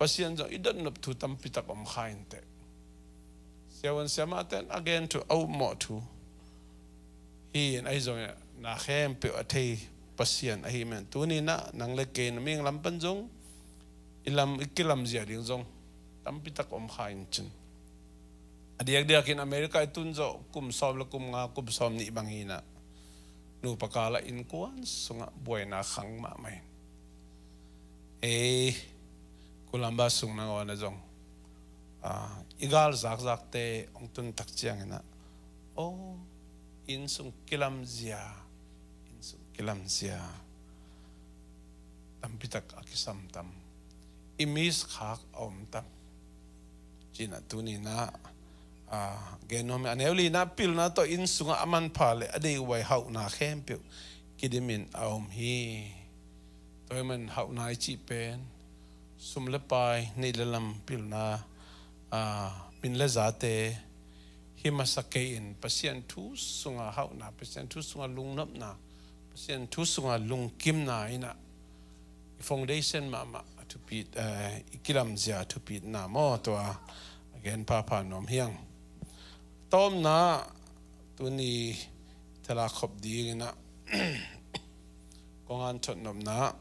Pasian zong i dotnop thu tampi tak om kha inteh. Siavuan siamahte in a gen thu, a upmawh thu hi in, ahi zongin na khempeuh a thei Pasian ahi man. Tuni in ah nang le kei na mihing lam pan zong i lam, i kilamzia ding zong tampi tak om kha in cin. A diakdiakin America i tun zawh kum sawm le kum nga, kum sawm nih bang hi in ah, nupa kal ah innkuan sungah buaina khang mahmah in. Ei, Columbus sung nangawn ah zong, ah, i gal zakzakte hong tun tak ciangin ah, aw, inn sung kilamzia, inn sung kilamzia tampi tak a kisam tam, i miss khak a om tam. Ci-in ah tuni in ah, ah, gen nuam hi. A neu li in ah, pilna tawh inn sungah a manpha le a deihhuai hauhna khempeuh kidim in a om hi. Tua ahih manin hauhna i cih pen sum le pai, neih le lam, pilna, ah, min le zate hi masa kei in, Pasian thu sunga hauhna, Pasian thu sunga lungnopna, Pasian thu sunga lungkimna in ah i foundation mahmah a thupit, eh, i kilamzia a thupitna maw, tua a gen phapha nuam hi ing. Tawpna, tuni thela khop dingin ah kong hanthawn nopna,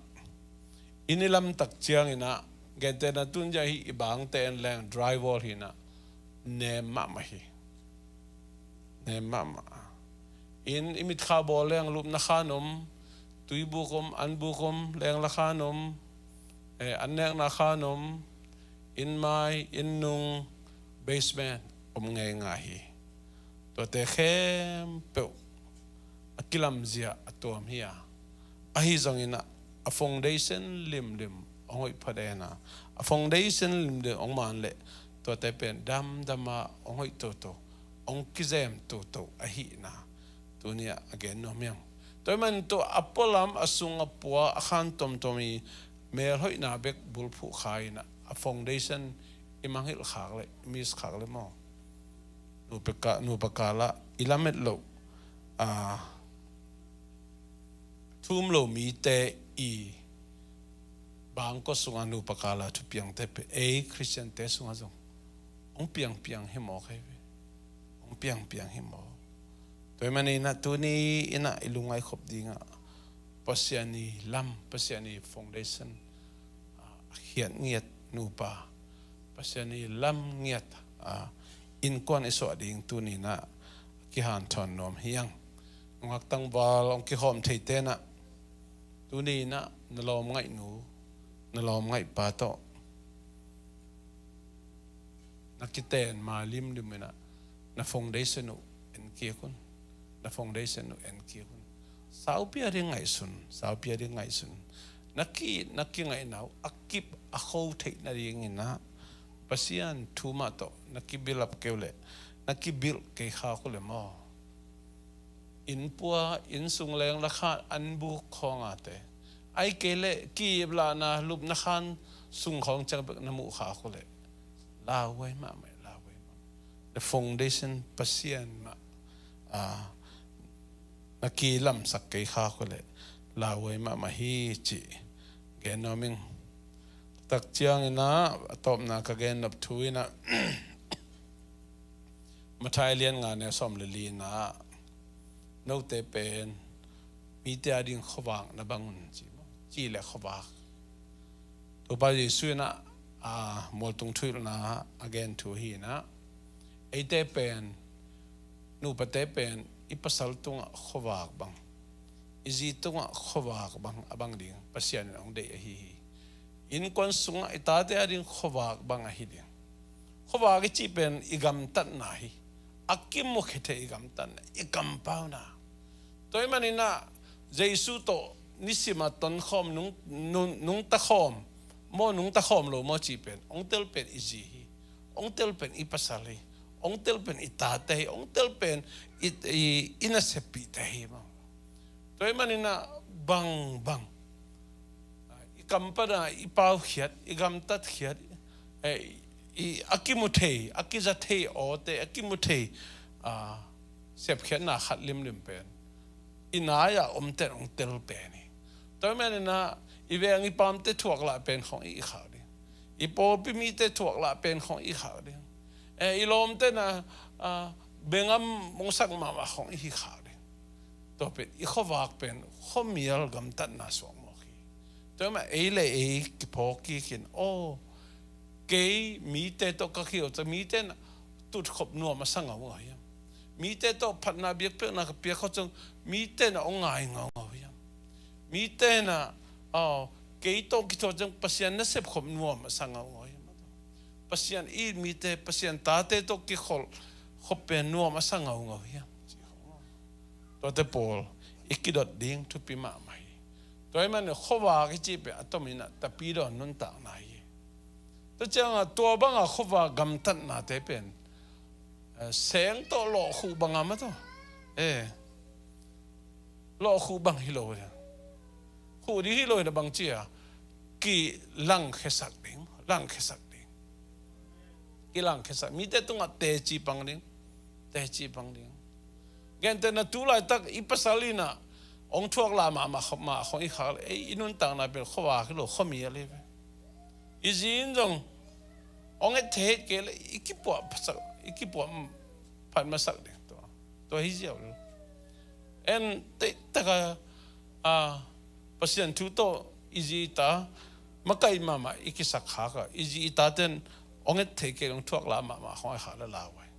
inn i lam tak ciangin ah, gentehna tun zia hi, i bangte en leng drywall hi in ah, nem mahmah hi. Nem mahmah. Inn i mitkha bawl leng lupna khan om, tuibuk om, anbuk om, lengla khan om, eh, annekna khan om, inn mai, inn nung, basement om ngeingai hi. Tuate khempeuh a kilamzia a tuam hi a, ahi zongin ah a foundation limlim hong hoih pha den a, a foundation limlim hong man leh tuate pen damdam a hong hoih toto, hong kizem toto ahihna tuni ah a gen nuam hi ing. Tua ahih manin tua a pualam, a sung a pua, a khan tuamtuam i melhoihna bek bulphuh kha in ah, a foundation i mangngilh khak leh, i miss khak leh maw, nupa ka-, nupa kal ah i lamet loh, a, thu um lo mite i bangkua sunga nupa kal ah thupiangte pen ei Khristiante sungah zong hong piangpiang hi mawk hi ve. Hong piangpiang hi mawk. Tua ahih manin ah tuni in ah i lungngaih khop dingah Pasian i lam, Pasian i foundation, ah, a khiat ngiat nupa, Pasian i lam ngiat, ah, innkuan i suah ding tuni in ah kihanthawn nuam hi ing. Nungak tangval hong kikhawm theite in ah, tuni in ah na lawm ngaihnu, na lawm ngaihpa tawh na kiten ma limlim in ah, na foundation uh en kik un. Na foundation uh en kik un. Saupi a ding ngaihsun, saupi a ding ngaihsun. Na ki-, na kingaihnau a kip a kho theih nadingin ah, Pasian thu mah tawh na kibilap kei uh leh, na kibilh kei khak uh leh maw, inn pua, inn sung lengla khan, anbuk khawngate, ahih kei leh ki-iplahna, lupna khan sung khawng ciang bek na muh khak uh leh, lauhuai mahmah, lauhuai mahmah. The foundation Pasian mah, ah, na kilamsak kei khak uh leh lauhuai mahmah hi cih gen nuam ing. Tak ciangin ah, a tawpna ka gen nop thu in ah, Matthai lian nga, neu sawm le li in ah, note pen mite a ding khuavak na bang un, ci maw? Ci le khuavak. Topa Jesu in ah, a, mualtung thuhilhna a gen thu hi in ah, eite pen, nupate pen i pasal tungah khuavak bang, i zi tungah khuavak bang a bang ding Pasian in hong deih ahi hi. Innkuan sungah i tate a ding khuavak bang ahi ding. Khuavak i cih pen i gamtatna hi. A kimukhia thei i gamtatna, i kampauna. Tua ahih manin ah Jesu tawh nisim a tonkhawm, nung, nung, nungta khawm maw, nungta khawm lo maw cih pen, hong tel pen i zi hi. Hong tel pen i pasal hi. Hong tel pen i tate hi. Hong tel pen i, i, i naseppihte hi maw. Tua ahih manin ah bangbang, i kampatna i paukhiat, i gamtatkhiat, eh, i, a kimu thei, a kiza thei awte, a kimu thei, ah, sepkhiatna khat limlim pen i nai-ah omte in hong tel pen hi. Tua ahih manin ah I veng i pamte thuak lah pen khong i khak ding. I pawlpi mite thuak lah pen khong i khak ding. Eh, i lawmte na, ah, bengam mongsak mahmah khong i khak ding. Tua pen i khuavak pen khuamial gamtatna suak mawk hi. Tua mah ei le ei kiphawk kik in, aw, kei mite tawh ka kihilh ciang mite na tutkhop nuam a sa ngaungau hiam? Mite tawh phatna biakpiakna ka piak khawh ciang mite na hong ngai ngaungau hiam? Mite na, aw, kei tawh kithuah ciang Pasian nasep khop nuam a sa ngaungau hiam? Pasian it mite, Pasian tate tawh kikholh khop pen nuam a sa ngaungau hiam? Tuate pawl i kidot ding thupi mahmah hi. Tua ahih manin khuavak i cih pen a tomin ah Tapidaw nuntakna hi. Tua ciangah tua bangah khuavak gamtatnate pen, eh, seng tawh lawhkhuh bangah mah tawh, eh, lawhkhuh bang hi lo hi. Khuh ding hi lo hi na bang ci a, kilangkhiasak ding, langkhiasak ding. Kilangkhiasak, mite tungah teci pang ding, teci pang ding. Gentehna tu laitak i pasal in ah hong thuak lah mahmah khop mah khong i khak leh, ei, i nuntakna pen khuavak hi lo, khuamial hi ve. I zi in zong hong et thei het kei leh i kipuah phasak, i kipuah phat masak ding tua, tua hi ziau lo. En, teitak a, a, Pasian thu tawh i zi i ta makaih mahmah i kisak khak a, i zi i taten hong et thei kei, hong thuak lah mahmah khong a i khak leh lau ai.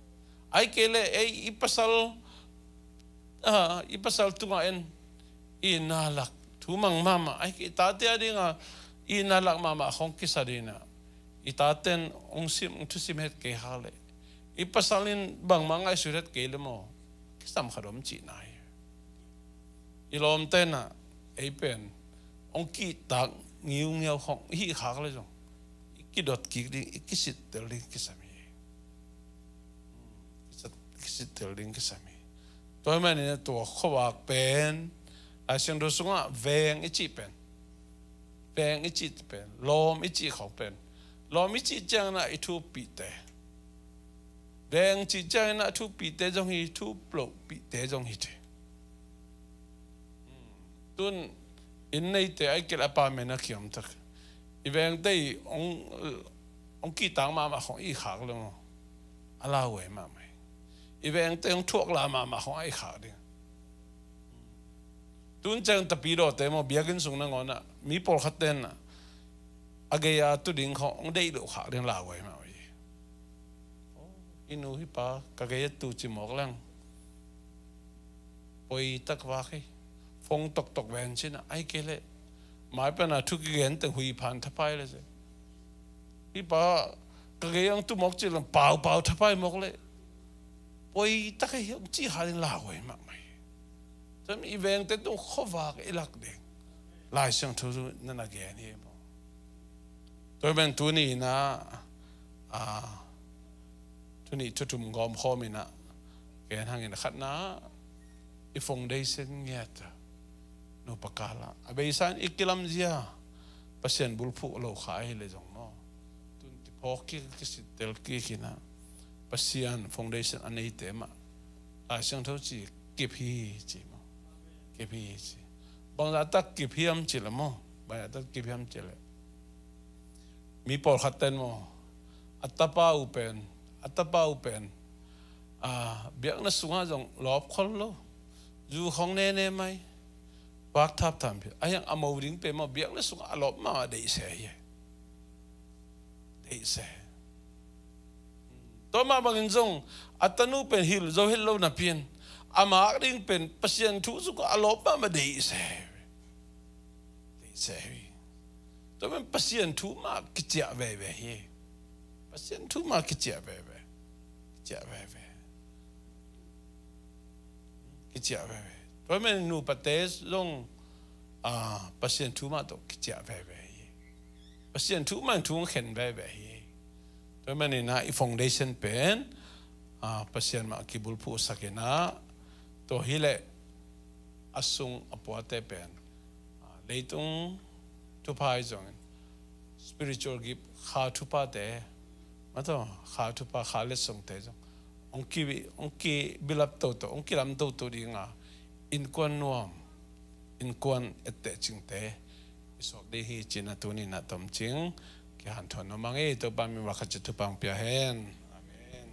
Ahih kei leh ei, i pasal, a, i pasal tungah en, i na lak thu mang mahmah, ahih kei i tate a dingah i na lak mahmah khong kisa ding a, i taten hong sim, hong thusim het kei khak leh, i pasal in bangmah ngaihsut het kei leh maw, kisam khat om cihna hi. I lawmte na ei pen hong kihtak ngiungiau khong i hih khak leh zong i kidot kik ding, i kisittel ding kisam hi. Kisat-, kisittel ding kisam hi. Tua ahih manin tua khuavak pen, Lai Siangtho sungah veng i cih pen, veng i cih pen, lawm i cih khong pen, lawm i cih ciangin ah i thupihte, veng cih ciangin ah thupihte zong hi, thu lohpihte zong hi thei. Tun inn neite ahih kei leh a pa men a kiam tak, i vengte i hong, hong kihtak mahmah khong i khak leh maw, a lauhuai mahmah hi. I vengte hong thuak lah mahmah khong a i khak ding. Tun ciang Tapidawte maw, biakinn sung nangawn ah mi pawlkhat ten ah a gei a tu ding khong hong deih loh khak ding lauhuai mahmah hi. I nu, hih pa ka gei a tu ci mawk leng poi tak vak hi. Phone toktok ven cin ah, ahih kei leh mai pan a thu kigen teng huih phan thapai leh se, hih pa ka gei a hong tu mawk ci leng paupau thapai mawk leh poi tak hi, hong ci kha ding lauhuai mahmah hi. Tua i vengte tung khuavak i lak ding Lai Siangtho na na gen hi maw. Tua ahih manin tuni in ah, a, tuni thu thum gawmkhawm in ah, gen hangin, khatna, i foundation ngiat a, nupa kal ah a beisa in i kilamzia, Pasian bulphuh lo kha ahih leh zong maw, tun kiphawk kik, kisittel kik in ah, Pasian foundation a neite mah Lai Siangtho ci kip hi ci maw. Kip hi ci. Bangzah tak kip hiam cih leh maw, bangzah tak kip hiam cih leh, mi pawlkhat ten maw, a tapa uh pen, a tapa uh pen, a, biakna sungah zong lawp khol lo, zu khong nene mai, vak thapthap hi. A hiang a mo ding pen maw, biakna sungah a lawp mahmah deih se hi. Deih se. Tua mah bangin zong a tanu pen hilh zo het lo napi in, a mak ding pen Pasian thu sungah a lawp mahmah deih se. Deih se hi. Tua pen Pasian thu mah kiciah veve hi. Pasian thu mah kiciah veve. Kiciah veve. Kiciah veve. Tua pen nupate zong, a, Pasian thu mah tawh kiciah veve hi. Pasian thu mah in thu hong khen veve hi. Tua manin ah i foundation pen, a, Pasian mah kibulphuhsak in ah, tua hi leh a sung a puate pen, a, leitung thupha hi zongin, spiritual gift, kha thuphate, mataw, kha thupha, kha letsongte zong hong ki, hong ki build up toto, hong kilam toto ding a, innkuan nuam, innkuan etteh cingte, suak ding hi ci-in a tuni-in a tomcing kihanthawn nuam ing ei. Topa min uah khat ciat thupha hong pia hen. Amen.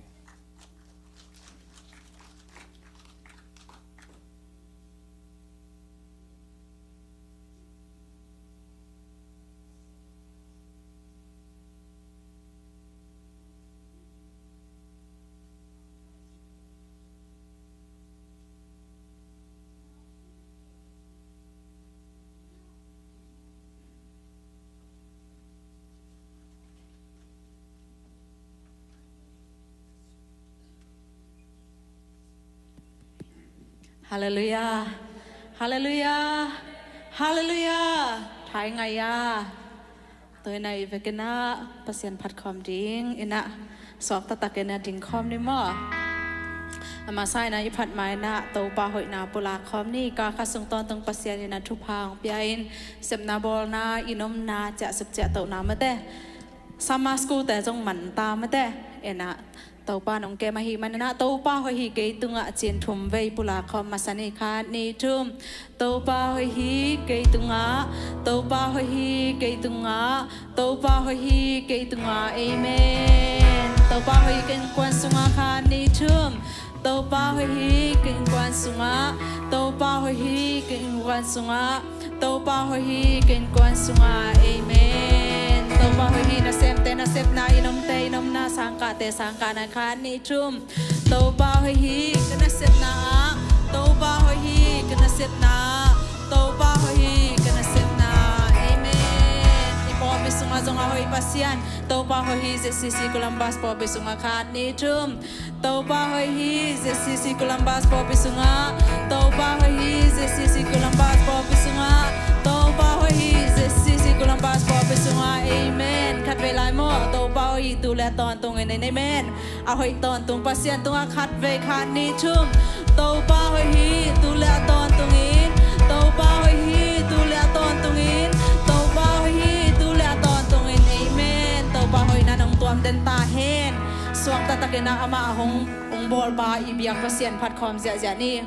Halleluiah. Halleluiah. Halleluiah. Tha i ngai a, tua hi-in a, i vekin a Pasian phat khawm dingin a, suak taktakin a ding khawm ni maw. A masa-in a, i phat ma-in a Topa hoihna pulak khawm ni. Kha khat sung tawntung Pasian in a thupha hong pia-in, sepna bawlna, i nomna, ciahsuk ciahtohna mate, summer school te zong man ta mate, in a, Topa in hong kem ahih manin a, Topa hoih hi kei tungah ci-in thum vei pulak khawm masa ni. Khat, nih, thum. Topa hoih hi kei tungah, Topa hoih hi kei tungah, Topa hoih hi kei tungah. Amen. Topa hoih hi ka innkuan sungah. Khat, nih, thum. Topa hoih hi ka innkuan sungah, Topa hoih hi ka innkuan sungah, Topa hoih hi ka innkuan sungah. Amen. Topa hoih hi. Nasemte nasepna, i nomte i nomna, sangkahte sangkahna. Khat, nih, thum. Topa hoih hi ka nasepna ah, Topa hoih hi ka nasepna ah, Topa hoih hi ka nasepna ah. Amen. I pawlpi sungah zong a hoih Pasian, Topa hoih hi. Z C C Columbus pawlpi sungah. Khat, nih, thum. Topa hoih hi Z C C Columbus pawlpi sungah, Topa hoih hi Z C C Columbus pawlpi sungah, Topa hoih hi Z C C Columbus pawlpi sungah. Amen. Khatvei lai maw. Topa hoih hi tu le a tawntungin. Amen. A hoih tawntung Pasian tungah khatvei. Khat, nih, thum. Topa hoih hi tu le a tawntungin, Topa hoih hi tu le a tawntungin, Topa hoih hi tu le a tawntungin. Amen. Topa hoihna in hong tuam den ta hen. Suak taktakin a, amah a hong, hong bawlpa i biak Pasian phat khawm ziahziah ni.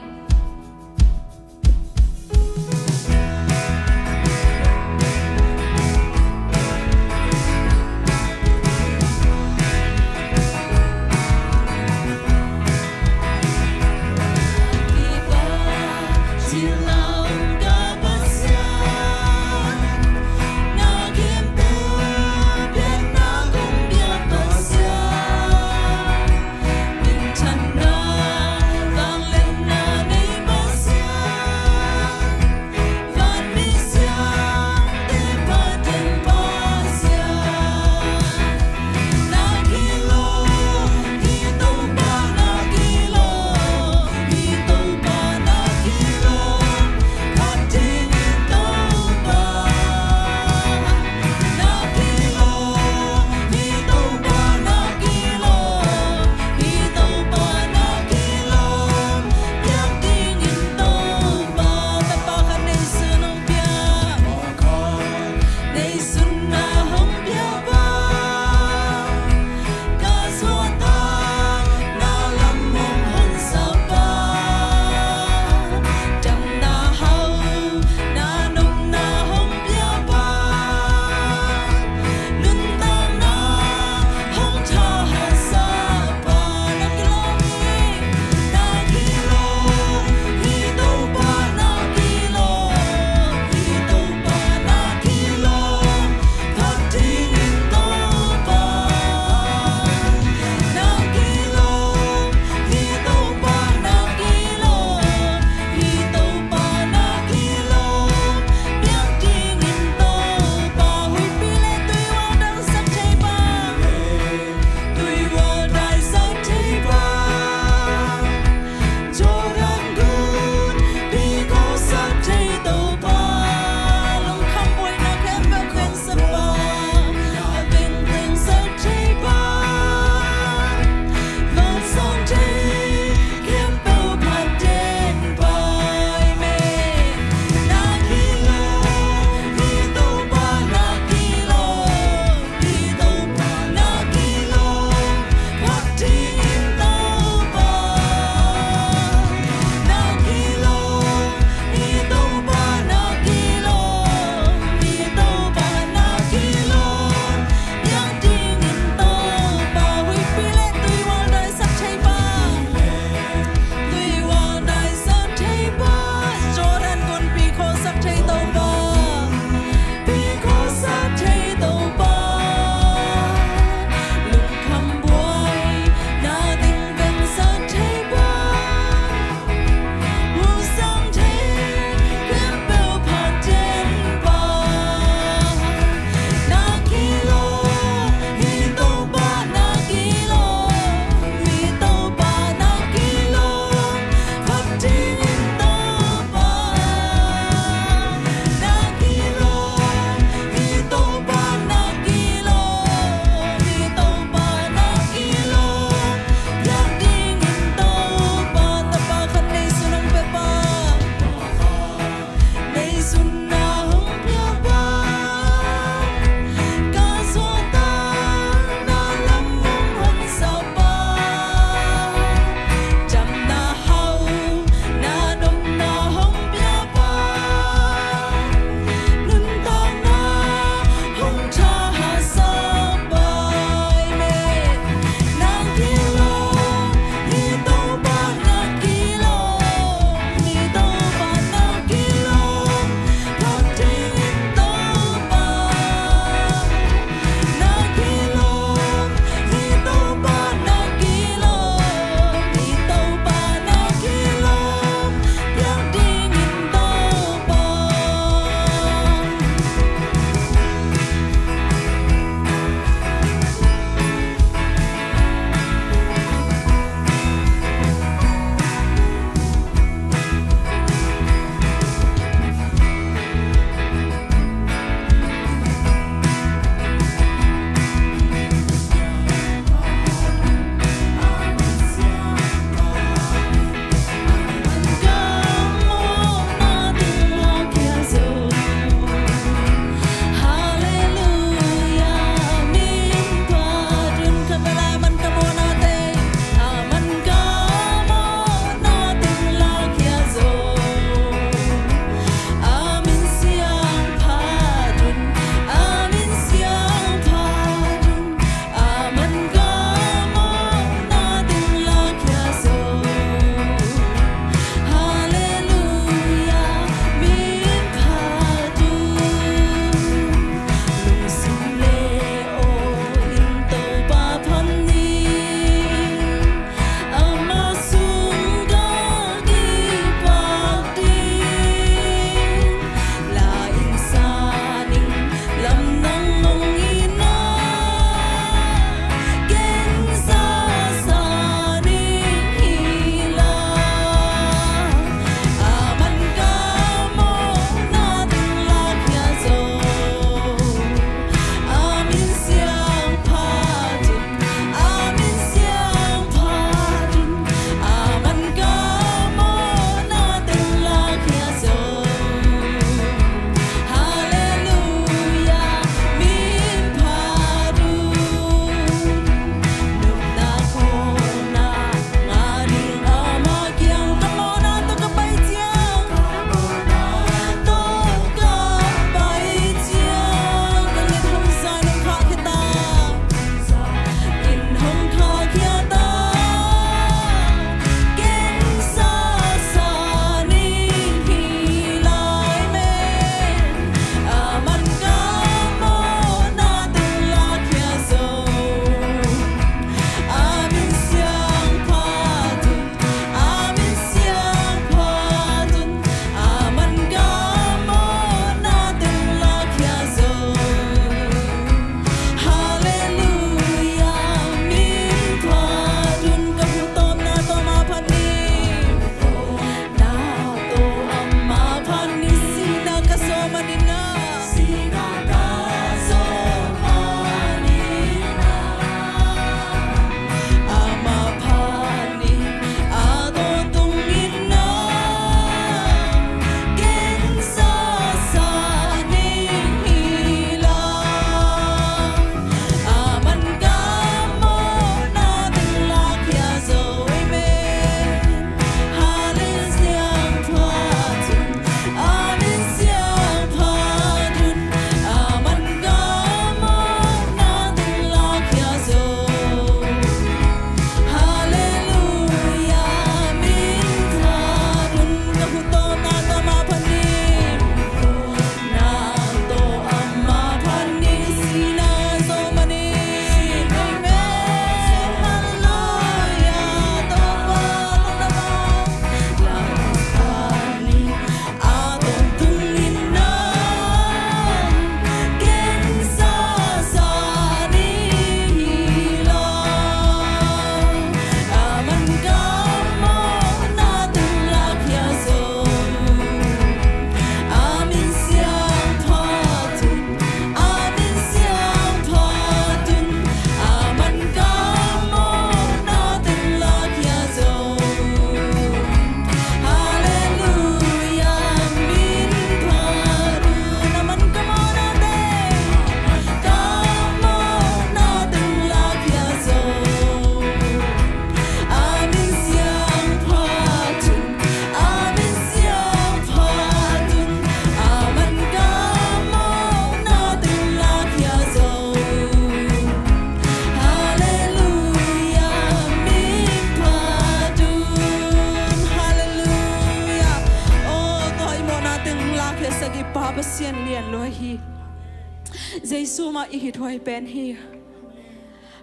Jesu mah i hithuai pen hi.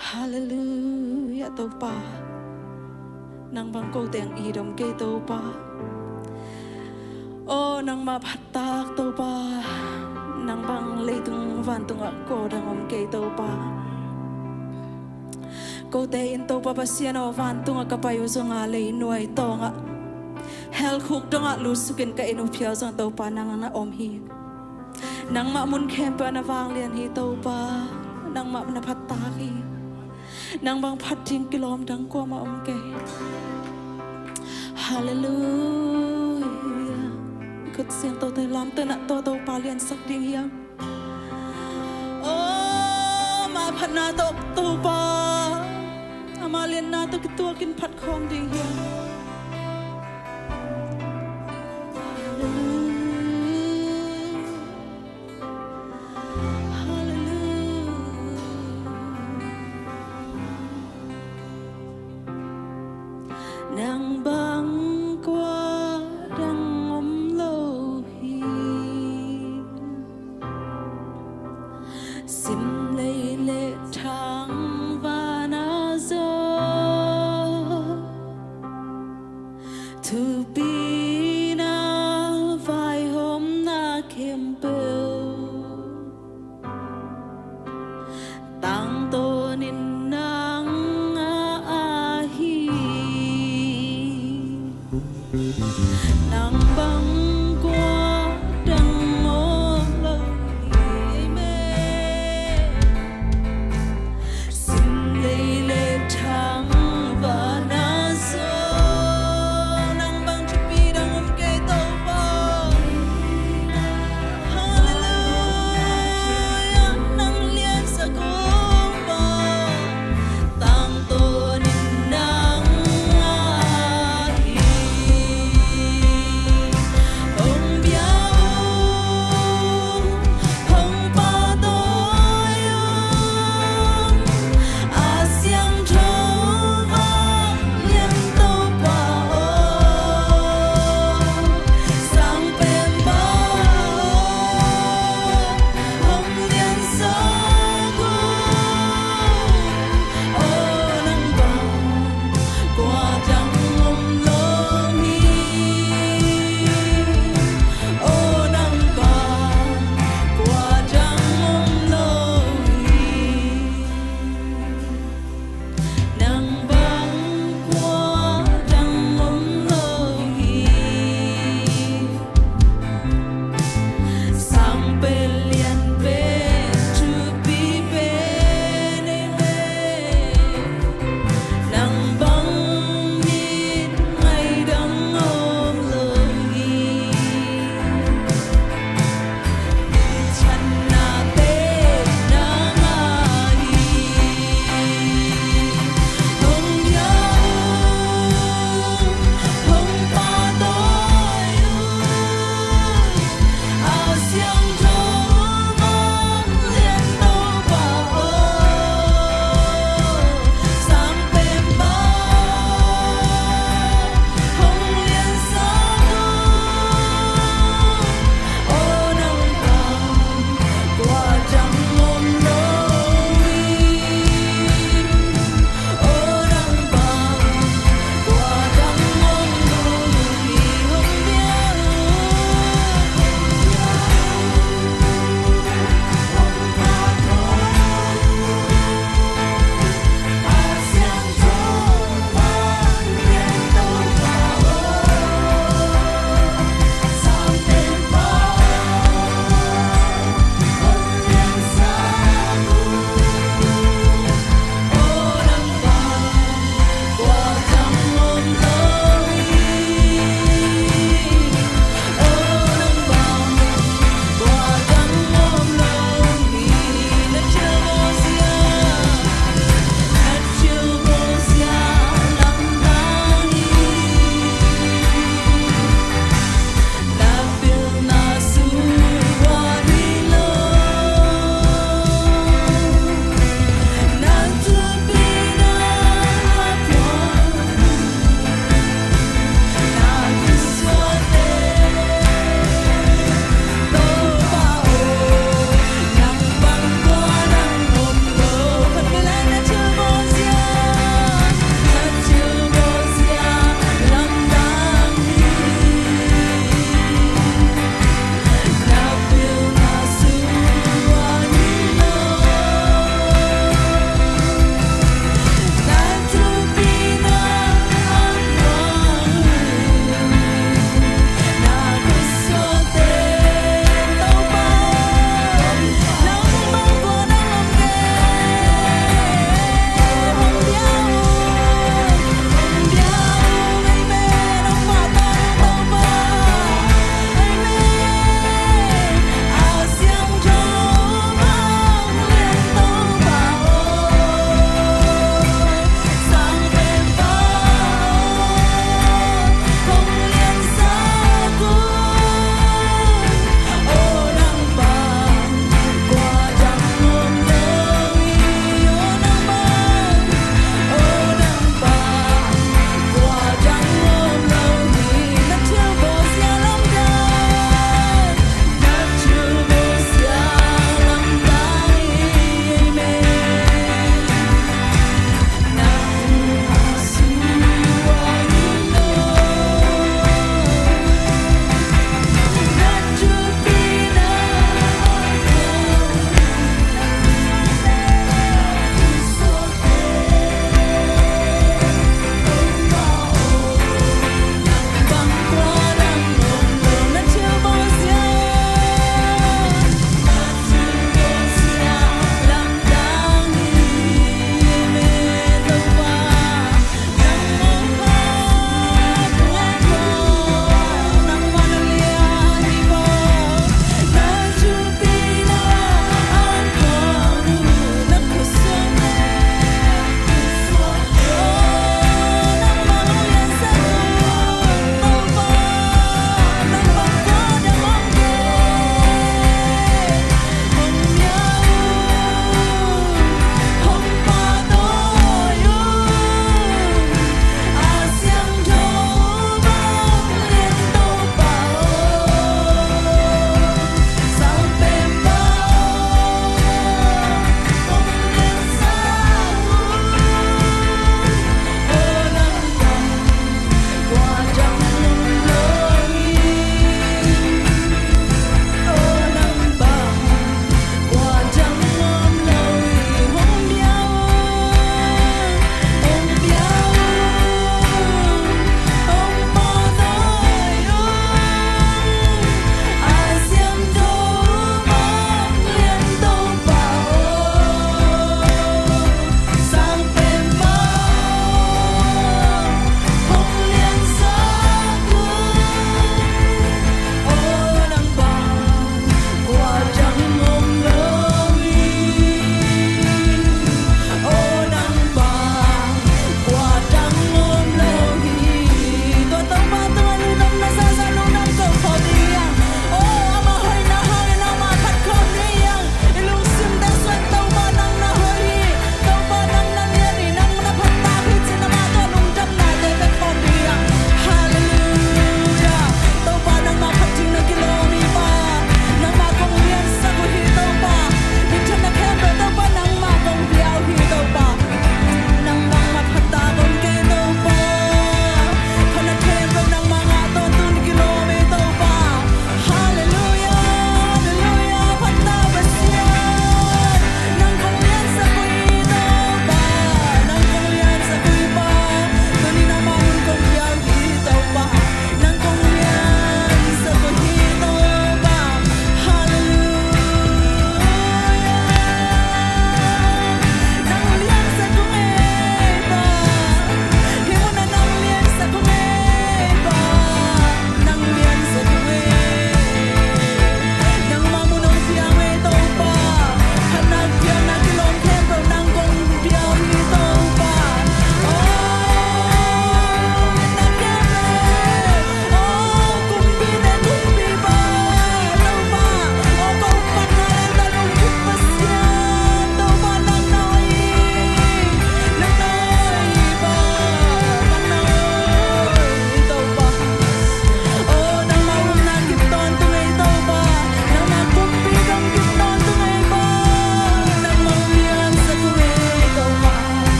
Halleluiah Topa. Nang bang ko teng i dom kei Topa. Aw nangmah phattak Topa. Nang bang leitung vantungah ko dang om kei Topa. Kote in Topa Pasian aw, vantungah ka pai uh zongah, leinuai tawngah, helkhuk dongah lusukin ka en uh phial zong Topa nang na om hi. Nangmah mun khempeuh na vanglian hi Topa. Nangmah na phattak hi. Nang bang phat ding kilawm dang kuamah om kei. Halleluiah. Khut siangthote lamte na tua Topa liansak ding hiam? Aw, ama phatna tawh Topa, ama lianna tawh kituakin phat khawm ding hiam? Halleluiah. Halleluiah. Nang bang kua dang om lo hi. Sim lei le thang vana zaw, thupina vaihawmna khempeuh tangtawnin nang a ahi. Nang bang kua dang om lo hi. Amen. Sim lei le thang vana zaw, nang bang thupi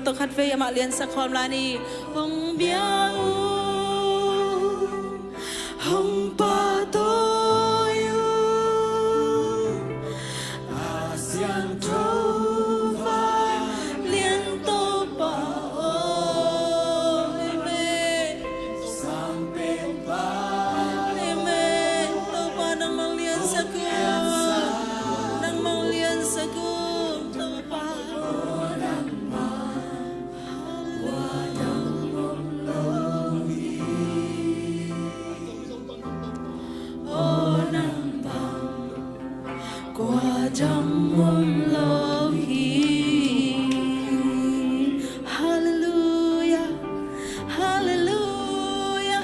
Tawh khatvei amah liansak khawm lai ni. Hong bia uh, hong pahtawi uh, a siangtho vanglian Topa aw. Amen. Amen. Topa nangmah liansak uh, nangmah liansak uh, Topa. Halleluia, halleluia,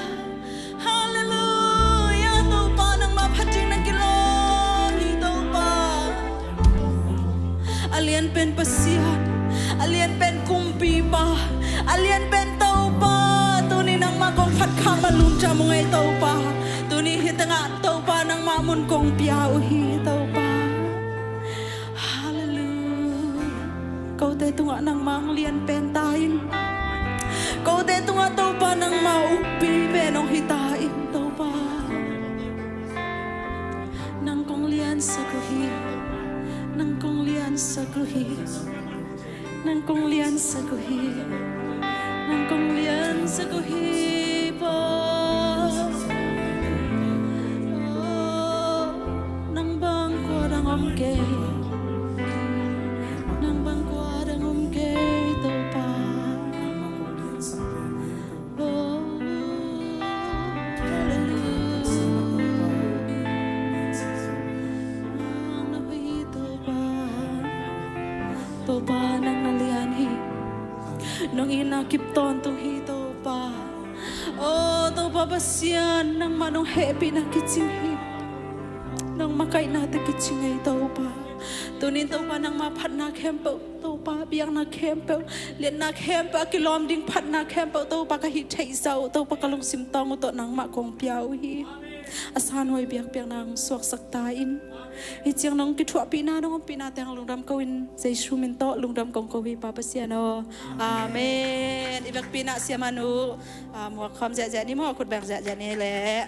halleluia. Topa nangmah phat ding na kilawm hi Topa. A lianpen Pasian, a lianpen Kumpipa, a lianpen Topa, tuni nangmah kong phat khak mah lungdam ung ei Topa. Tuni hih tengah Topa nangmah mun kong pia uh hi Topa. Halleluia. Kote tungah nangmah hong lianpen ta in. Kote tungah Topa nangmah ukpi pen hong hi ta in Topa. Nang kong liansak uh hi. Nang kong liansak uh hi. Nang kong liansak uh hi. Nang kong liansak uh hi Pa. Nang bang kua dang om kei. Nang bang kua dang om kei Topa. Oh, halleluia. Nang na hoih hi Topa. Topa nang na lian hi. Nong itna kip tawntung hi Topa. Oh Topa Pasian, nangmah nong hehpihna kicing hi. Nong makaihna tawh kicing ei Topa. Tunin Topa nangmah phatna khempeuh Topa, biakna khempeuh, liatna khempeuh, a kilawm ding phatna khempeuh Topa ka hih theih zah uh Topa ka lungsim tawng uh tawh nangmah kong pia uh hi. A sanhuai biakpiakna hong suaksak ta in. Hih ciang nong kithuahpihna nong ompihna teng lungdam ko in Jesu min tawh lungdam kong ko hi Pa Pasian aw. Amen. I biakpihna siamanu, ah, muak khawm ziahziah ni maw, khut beng ziahziah ni leh.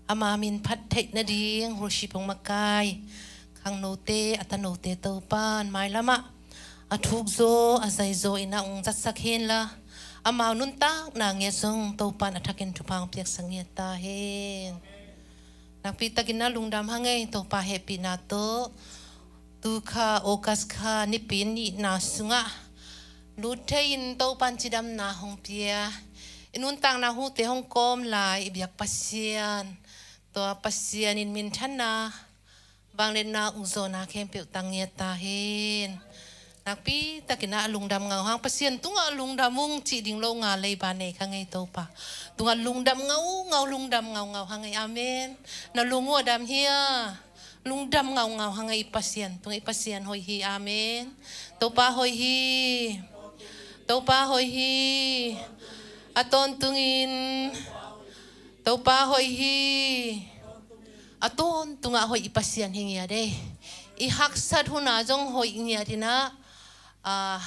Ama min phat theih nading hurship hong makai khangnote, a tanote Topa'n mailamah a thukzaw a zaizaw in a hong zatsak henla, amau nuntakna ngiat zong Topa'n a thakin thupha hong piaksak ngiat ta hen. Nakpi takin a lungdam hang ei, Topa hehpihna tawh. Tu kha August kha Nipi nihna sungah lut thei-in Topa'n cidamna hong pia, i nuntakna hute hong kawm lai i biak Pasian, tua Pasian in minthanna, vangliatna, ukzawhna khempeuh tang ngiat ta hen. Nakpi takin a lungdam ngau hang, Pasian tungah lungdam ung cih ding lo nga leiba nei kha ngei Topa. Tungah lungdam ngaungau, lungdam ngaungau hang ei. Amen. Na lung uh a dam hia? Lungdam ngaungau hang ei, Pasian tungah i Pasian hoih hi. Amen. Topa hoih hi. Topa hoih hi. A tawntungin Topa hoih hi. A tawntungah hoih i Pasian hi ngiat ei. I haksat huna zong hoih ngiat in ah, ah,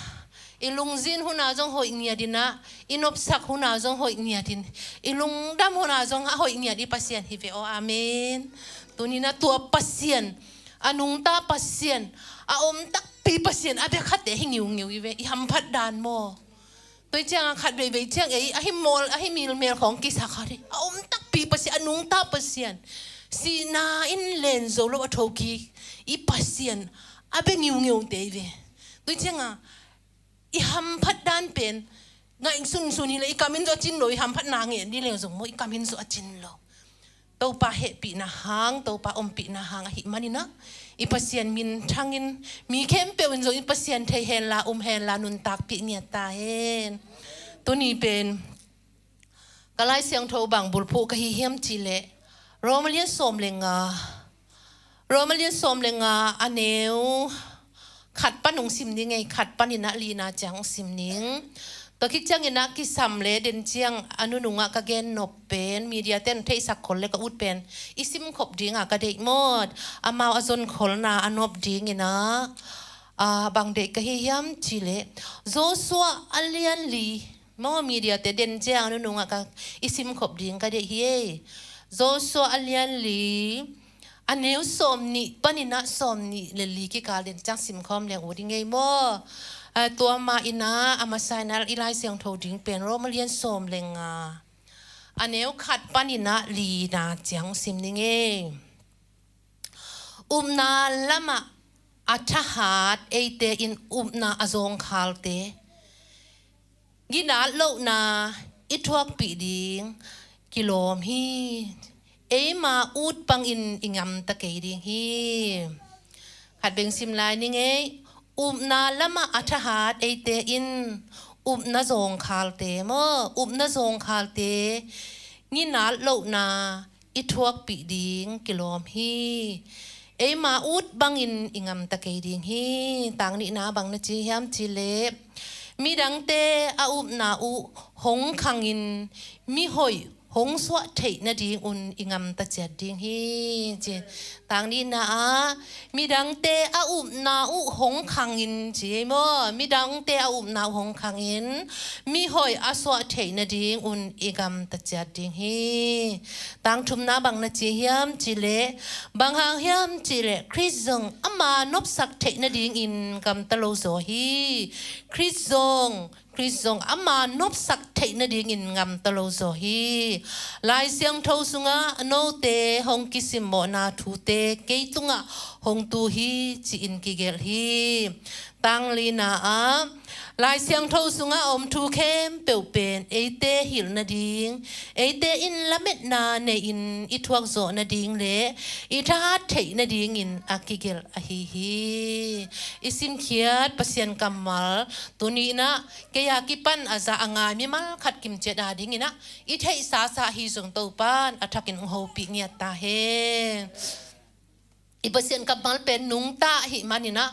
i lungzin huna zong hoih ngiat in ah, i nopsak huna zong hoih ngiat in, i lungdam huna zong a hoih ngiat i Pasian hi ve aw. Amen. Tunin a tua Pasian, a nungta Pasian, a om takpi Pasian a bia khatte hi ngiungeu i ve, i hamphat dan maw. Tua hi ciangah khat veivei ciang ei a hi mawl, a hi milmel khawng kisa khat hi. A om takpi Pasian, a nungta Pasian, sihna in len zo lo a thokik i Pasian a bia ngiungeute i ve. Tua hi ciangah i hamphat dan pen ngaih sunsun hi leh i kam in zong a cin lo, i hamphatna ngen dih leng zong maw, i kam in zong a cin lo. Topa hehpihna hang, Topa ompihna hang ahih manin ah, i Pasian minthangin, mi khempeuh in zong i Pasian thei henla, um henla, nuntakpih ngiat ta hen. Tuni pen ka Lai Siangtho bang bulphuh ka hi hiam cihleh, Roma lian sawm le nga, Roma lian sawm le nga, a neu khat pan hong sim ding ei, khat panin ah lina ciang hong sim ning. Tua khit ciangin ah kisam le den ciang a nunungah ka gen nop pen, media ten theihsak khol le ka ut pen i simkhop dingah ka deih mawt. Amau a zon kholna a nop dingin ah, ah, bang deih ka hi hiam cihleh, Joshua a lian li, maw, media te den ciang a nunungah ka i simkhop ding ka deih hi ei. Joshua a lian li, a neu sawm nih panin ah sawm nih le li kikal den ciang simkhawm leng uh ding ei maw. Ah, tua mah in ah a masa in ah i Lai Siangtho ding pen Roma lian sawm le nga, a neu khat panin ah lina ciang sim ning ei. Upna lamah a thahat eite in upna a zawngkhalte, ginat lohna i thuakpih ding kilawm hi. Eima ut bangin i ngamta kei ding hi. Khat beng sim lai ning ei. Upna lamah a thahat eite in upna zawngkhalte maw, upna zawngkhalte, ginat lohna i thuakpih ding kilawm hi. Eima ut bangin i ngamta kei ding hi. Tang nihna bang na ci hiam cihleh, midangte a upna uh hong khangin mihoih hong suah theih nadingun i ngamta ciat ding hi, ci. Tang nihna ah, midangte a upna uh hong khangin, ci ei maw, midangte a upna uh hong khangin mihoih a suah theih nadingun i ngamta ciat ding hi. Tang thumna bang na ci hiam cihleh, bang hang hiam cihleh, Khrist zong ama nopsak theih nadingin ngamta lo zaw hi. Khrist zong, Khrist zong ama nopsak theih nadingin ngamta lo zaw hi. Lai Siangtho sungah note hong kisimmawhna thute kei tungah hong tu hi, ci-in kigelh hi. Tang lina ah, Lai Siangtho sungah a om thu khempeuh pen eite hilh nading, eite in lametna nei-in i thuak zawh nading le i thahat theih nadingin a kigelh ahi hi. I simkhiat Pasian kammal tuni in ah kei a kipan a za a ngai mimal khat kimciat a dingin ah i theihsa sa hi zong Topan a thakin hong hopih ngiat ta hen. I Pasian kammal pen nungta ahih manin ah,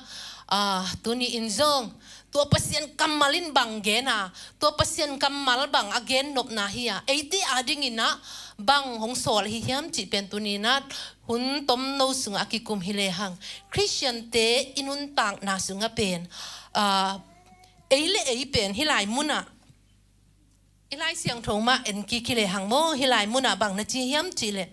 ah, tuni in zong tua Pasian kammal in bang gen a, tua Pasian kammal bang a gen nopna hi a, eite a dingin ah bang hong sawl ahi hiam cih pen tuni in ah hun tomno sungah a kikum hi lehang, Khristiante i nuntakna sungah pen, ah, ei le ei pen hih lai munah, i Lai Siangtho mah en kik hi lehang maw, hih lai munah bang na ci hiam cihleh,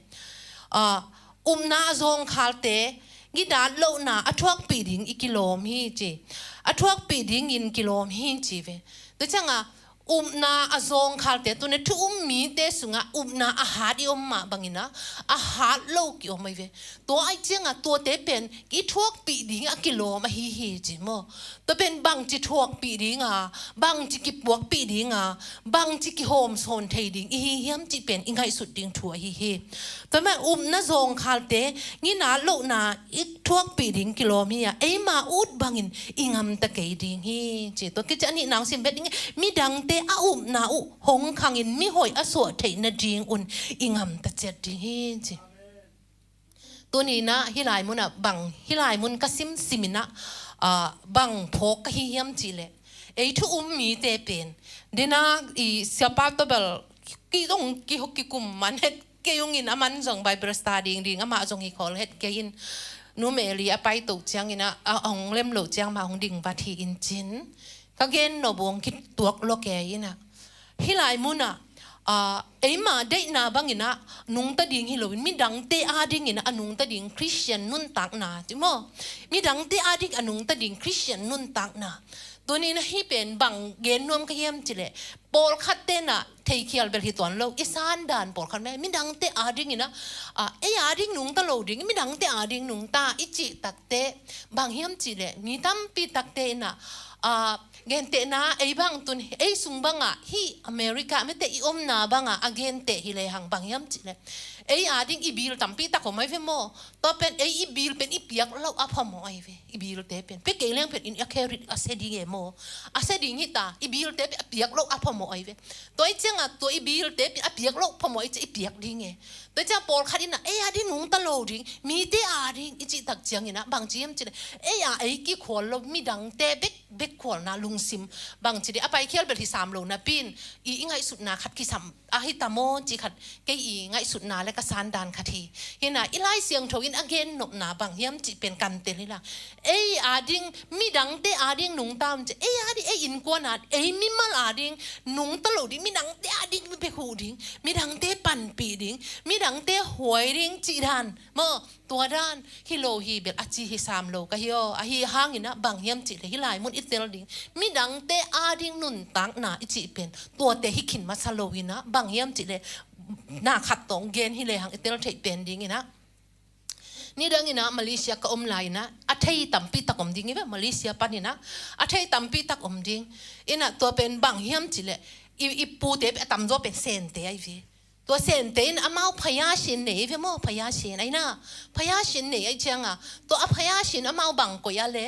ah, upna a zawngkhalte, ginat lohna a thuakpih ding i kilawm hi, ci. A thuakpih dingin kilawm hi, ci ve. Tua ciangah upna a zawngkhalte, tuni thu um mite sungah upna a hat i om mah bangin ah a hat lo ki-om ahi ve. Tua ahih ciangah tuate pen i thuakpih ding a kilawm ahi hi, ci maw. Tua pen bangci thuakpih ding a, bangci kipuakpih ding a, bangci kihawmsawn thei ding i hi hiam cih pen i ngaihsut ding thu ahi hi. Tua mah upna zawngkhalte, ginat lohna i thuakpih ding kilawm hi a, eima ut bangin i ngamta kei ding hi, ci. Tua khit ciang a nihna hong sim bek ning ei, midangte a upna uh hong khangin mihoih a suah theih nadingun i ngamta ciat ding hi, ci. Tuni in ah hih lai munah bang, hih lai mun ka simsim in ah, ah, bang phawk ka hi hiam cihleh, ei thu um mite pen, den a i siapa tawh bel ki zong ki, kikum man het kei ung in, aman zong Bible study ding ding amah zong hi khol het kei in, Nu Mary a paito ciangin ah, a hong lem loh ciang mah hong ding vat hi in cin, ka gen nop uh hong kituak lua kei in ah. Hih lai munah, ah, eima deihna bangin ah nungta ding hi loin, midangte a dingin ah a nungta ding Khristian nuntakna, ci maw? Midangte a ding a nungta ding Khristian nuntakna. Tuni in ah hih pen bang gen nuam ka hiam cihleh, pawlkhat ten ah theikhial bel hi tuan lo, i sandan pawlkhat mah, midangte a dingin ah, ah, ei a ding nungta lo ding, midangte a ding nungta i cih takteh, bang hiam cihleh, mi tampi takte in ah, Ah, gentehna, ei bang tun, ei sung banga, hih America mite i omna banga a genteh hi lehang bang hiam cihleh, ei ading i bill tampi tak om ai ve maw? Tua pen ei i bill pen i piak loh a phamawh ai ve. I bill te pen, pia kei leng pen in a kherit a se ding e maw? A se ding hita, i bill te pen a piak loh a phamawh ai ve. Tua i cianga tua i bill te pen a piak loh phamawh ai cia i piak ding e. Tua i cianga pawlkhat ina ei ading nungta lo ding, mite ading i cih tak ciangina bang ci hiam cihleh, ei a ei kikhual lo midangte bek bek khualna lungsim, bang ci dih, a paikhial bel hi sam lo napin, i, i ngaihsutna khat kisam a hi ta maw ci khat, kei i ngaihsutna le ka sandan khat hi. Hina i Lai Siangtho in a gen nopna bang hiam cih pen kan tel hi la. Ei ading, midangte ading nungta om ci, ei ading, ei innkuan a, ei mimal ading nungta lo ding, midangte ading bek huh ding, midangte panpih ding, midangte huai ding cih dan maw? Tua dan hi lo hi bel a ci hi sam lo ka hi aw. Ahi hangina bang hiam cihleh, hi lai mun i tel ding, midangte ading nuntakna i cih pen tuate hi khin masa lo ina bang hiam cihleh, na khat tawh gen hi lehang i tel theih pen dingina, nidangina Malaysia ka om lai ina a thei tampi tak om ding i ve. Malaysia panina a thei tampi tak om ding. Ina tua pen bang hiam cihleh, i, i pute pen a tamzaw pen Sente ai ve. Tua Sente in amau phayasin nei ve maw, phayasin aina. Phayasin nei ai cianga, tua a phayasin amau bang koih a le,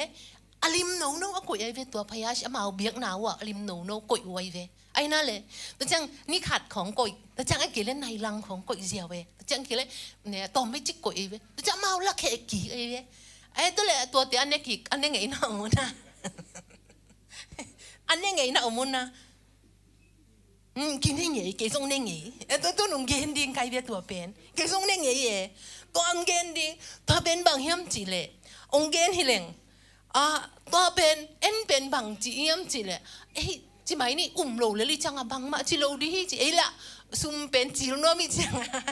a lim nono a koih ai ve. Tua phayasin amau biakna uh a lim nono koih uh ai ve. Aina le, tua ciang ni khat khong koih, tua ciang a kei le nai lang khong koih ziau ve. Tua ciang kei le ne tawm mei cik koih ai ve. Tua ciang amau la kheh kik ai ve. Ai tua le tuate a ne kik, a ne ngeina om una. A ne ngeina om una. Ki ne ngei, kei zong ne ngei. E, tua, tua nung gen ding kai ve tua pen. Kei zong ne ngei e. Tua ang gen ding. Tua pen bang hiam cihleh, ong gen hi leng, a, tua pen en pen bang ci hiam cihleh, ei, ci mai ni um lo le li cianga bangmah ci lo dih hi ci. Ei la sum pen cil nuam hi cianga,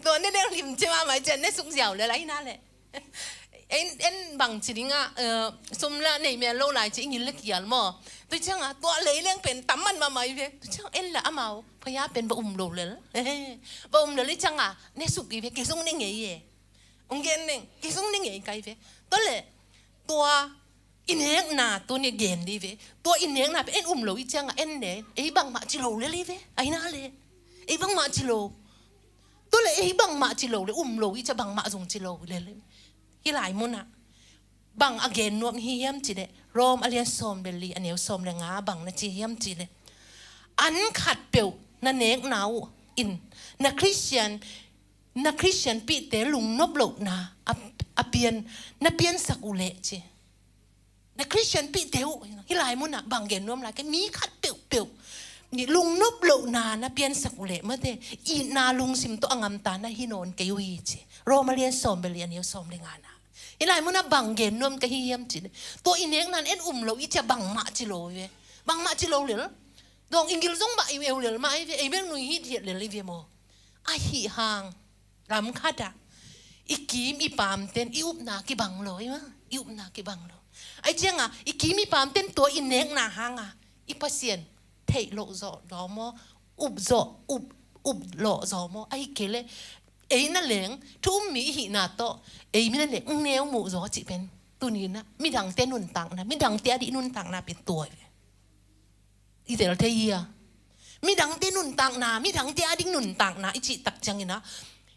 tua ne deng lim ci mah mai cian ne suk ziau le lai na le. En, en bang ci dinga, eh, sum la nei mel lo lai ci i ngil le kial maw? Tua cianga tua lei leng pen tam man mah mai ve. Tua cianga en la amau phaya pen ba um lo lel. Ba um lo le cianga ne suk i ve, kei zong ne ngei e. Ong gen neng, kei zong ne ngei kai ve. Tua le, tua i nekna tu ne gen di ve. Tua i nekna pen en um lo i cianga en ne, ei bangmah ci lo lel i ve. Aina le, ei bangmah ci lo. Tua le ei bangmah ci lo le um lo i cia bangmah zong ci lo le le. Hi lai muna bang a gen nuam hi hiam cihleh, Rom a lian sawm le li a neu sawm le nga bang na ci hiam cihleh, an khat peuh na nekna uh in na Christian, na Christian pihte lungnop lohna a, a pian, na piansak uh leh ci. Na Christian pihte uh, hi lai muna bang gen nuam lai ke, mi khat peuhpeuh ni lungnop lohna na piansak uh leh mate, itna lungsim tawh a ngamta na hi nawn kei uh hi ci. Rom a lian sawm bel li a neu sawm le ngana. Hi lai muna bang gen nuam ka hi hiam ci le, tua i nekna in en um lo i cia bangmah ci lo ve. Bangmah ci lo lel. Dawng i ngil zong mah i eu lel mah i ve, ei bel nui hithiat lel i ve maw? Ahi hang lam khatah i kim i pamten i upna kibang lo, i ma, i upna kibang lo. Ai cianga i kim i pamten tua i nekna hanga i Pasian theih loh zawh daw maw, up zawh, up, up lawh zaw maw? Ahi kei le ei na leng thu um mi i hihna tawh ei mi na leng neu muh zaw cih pen tunina midangte nuntakna, midangte adih nuntakna pen tua i tel thei hi a. Midangte nuntakna, midangte ading nuntakna i cih tak ciangina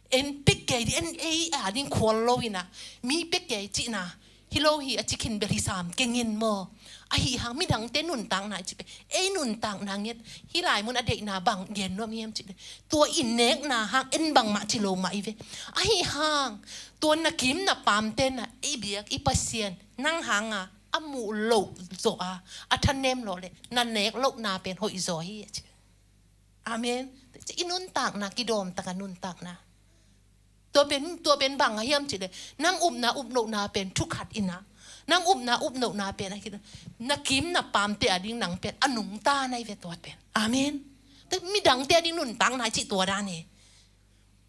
en pek kei di, en ei ading khual lo ina mi pek kei cihna hi lo hi a ci khin bel hi sam kengin maw? Ahi hang midangte nuntakna i cih pen ei nuntakna nget hi lai mun a deihna bang gen nuam hiam cih le tua i nekna hang en bangmah ci lo mah i ve. Ahi hang tua na kim na pamte na ei biak i Pasian nang hanga a muh loh zawh a, a thanem lawh le na nek lohna pen hoih zaw hi a ci. Amen. I nuntakna kidawm taka nuntakna. Tua pen, tua pen bang a hiam cih le nang upna upnohna pen thukhat ina, nang upna upnohna pen a hi na kim na pamte ading nang pen a nungta na i ve tua pen. Amen. Midangte ading nuntakna i cih tua dan e.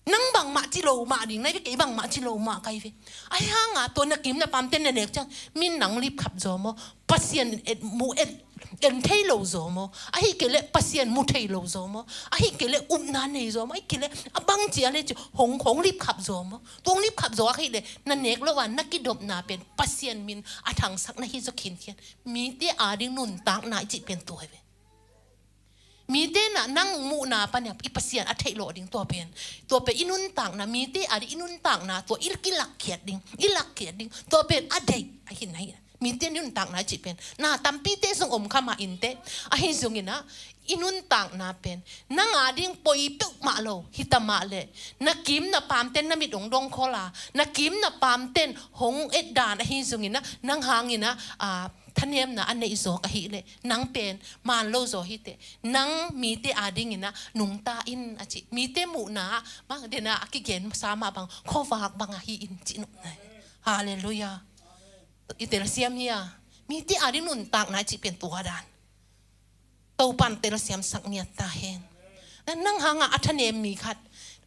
Nang bangmah ci lo mah ding na i ve, kei bangmah ci lo mah ka i ve. Ahi hanga tua na kim na pamte na nek ciang min nang lipkhap zaw maw? Pasian et mu et en thei lo zaw maw? Ahi kei leh Pasian mu thei lo zaw maw? Ahi kei leh upna nei zaw maw? Ahi kei leh a bang cia le ci hong, hong lipkhap zaw maw? Tua hong lipkhap zaw ahi leh na nek lo a na kidopna pen Pasian min a thangsak na hi zaw khinkhian. Mite ading nuntakna i cih pen tua hi ve. Mite na nang muhna pan i Pasian a theih lawh ding tua pen. Tua pen i nuntakna, mite ading i nuntakna tua i kilakkhiat ding, i lakkhiat ding. Tua pen a deih ahi na hi. Mite nuntakna i cih pen na tampite zong om kha mah inteh. Ahi zongin ah i nuntakna pen nang ading poi peuhmah lo hi ta mah leh, na kim na pamten na mit hong dong khol a, na kim na pamten hong et dan ahi zongin ah nang hangin ah, ah, thanemna a neih zawk ahi leh nang pen man lo zaw hi teh. Nang mite adingin ah nungta in a ci. Mite muhna ah bang dena a kigen sa mah bang khuavak bang ahi in ci nopna hi. Halleluiah. I telsiam hi a, mite ading nuntakna i cih pen tua dan. Topan telsiamsak ngiat ta hen. Nang hanga a thanem mi khat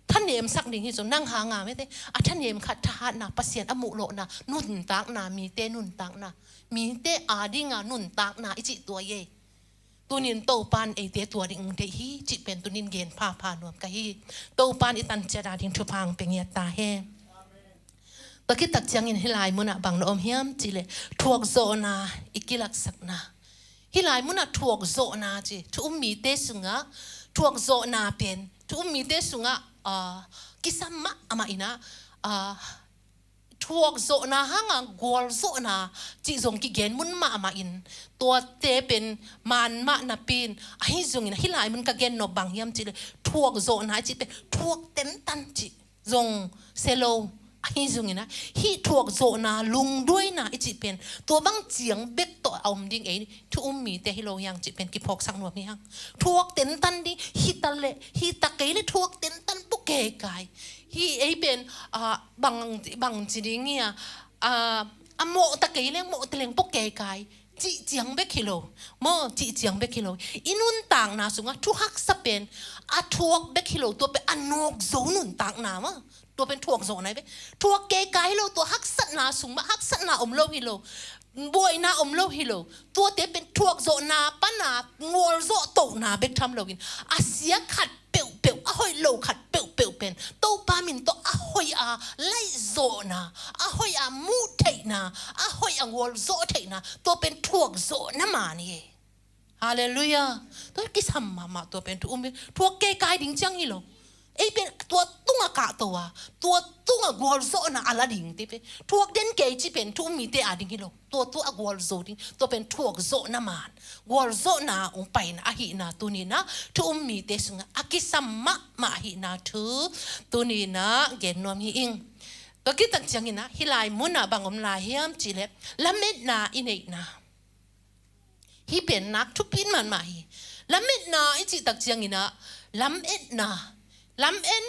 thanemsak ding hi zaw, nang hanga mete a thanem khat thahatna Pasian a muh lawhna nuntakna, mite nuntakna, mite adinga nuntakna i cih tua hi ei. Tunin Topan eite tua ding deih hi cih pen tunin gen phapha nuam ka hi. Topan i tan ciat ading thupha hong pia ngiat ta hen. Tua khit tak ciangin hih lai munah bang na om hiam cih leh thuakzawhna i kilaksakna. Hih lai munah thuakzawhna ci, thu um mite sungah thuakzawhna pen, thu um mite sungah, ah, kisam mahmah in ah, ah, thuakzawhna hanga gualzawhna cih zong kigen mun mahmah in, tuate pen man mah napi in, ahi zongin hih lai mun ka gen nop bang hiam cih leh thuakzawhna i cih pen thuak tentan cih zong si lo. Ahi zongin ah hih thuakzawhna, lungduaina i cih pen tua bang ciang bek tawh a om ding ei thu um mite hi lo hiang cih pen kiphawksak nuam hi hang. Thuak tentan ding hi ta leh, hi ta kei leh thuak tentan pua keikai. Hih ei pen, ah, bang, bang ci ding hi a, ah, a mawh ta kei leh mawh ta leng pua keikai. Cih ciang bek hi lo. Maw, cih ciang bek hi lo. I nuntakna sungah thu haksa pen a thuak bek hi lo, tua pen a nawk zo nuntakna maw. Tua pen thuakzawhna hi ve. Thuak keikai hi lo, tua haksatna sung mah haksatna om lo hi lo. Buaina om lo hi lo. Tuate pen thuakzawhna pana gualzawh tohna bek tham loin a sia khat peuhpeuh, a hoih lo khat peuhpeuh pen Topa min tawh a hoih a laihzawhna, a hoih a muh theihna, a hoih a gualzawh theihna, tua pen thuakzawhna man hi. Halleluiah. Tua kisam mahmah, tua pen thu um hi. Thuak keikai ding ciang hi lo. Ei pen tua tungah kahto a, tua tungah gualzawhna a la ding te pen thuak den kei ci pen thu um mite ading hi lo. Tua tua a gualzo ding, tua pen thuakzawhna man, gualzawhna hong paina ahihna tuninah thu um mite sungah a kisam mahmah ahihna thu tuninah gen nuam hi ing. Tua khit tak cianginah hih lai munah bang om lai hiam cihleh lametna i neihna. Hih pen nak thupi mahmah hi. Lametna i cih tak cianginah lametna, lamen,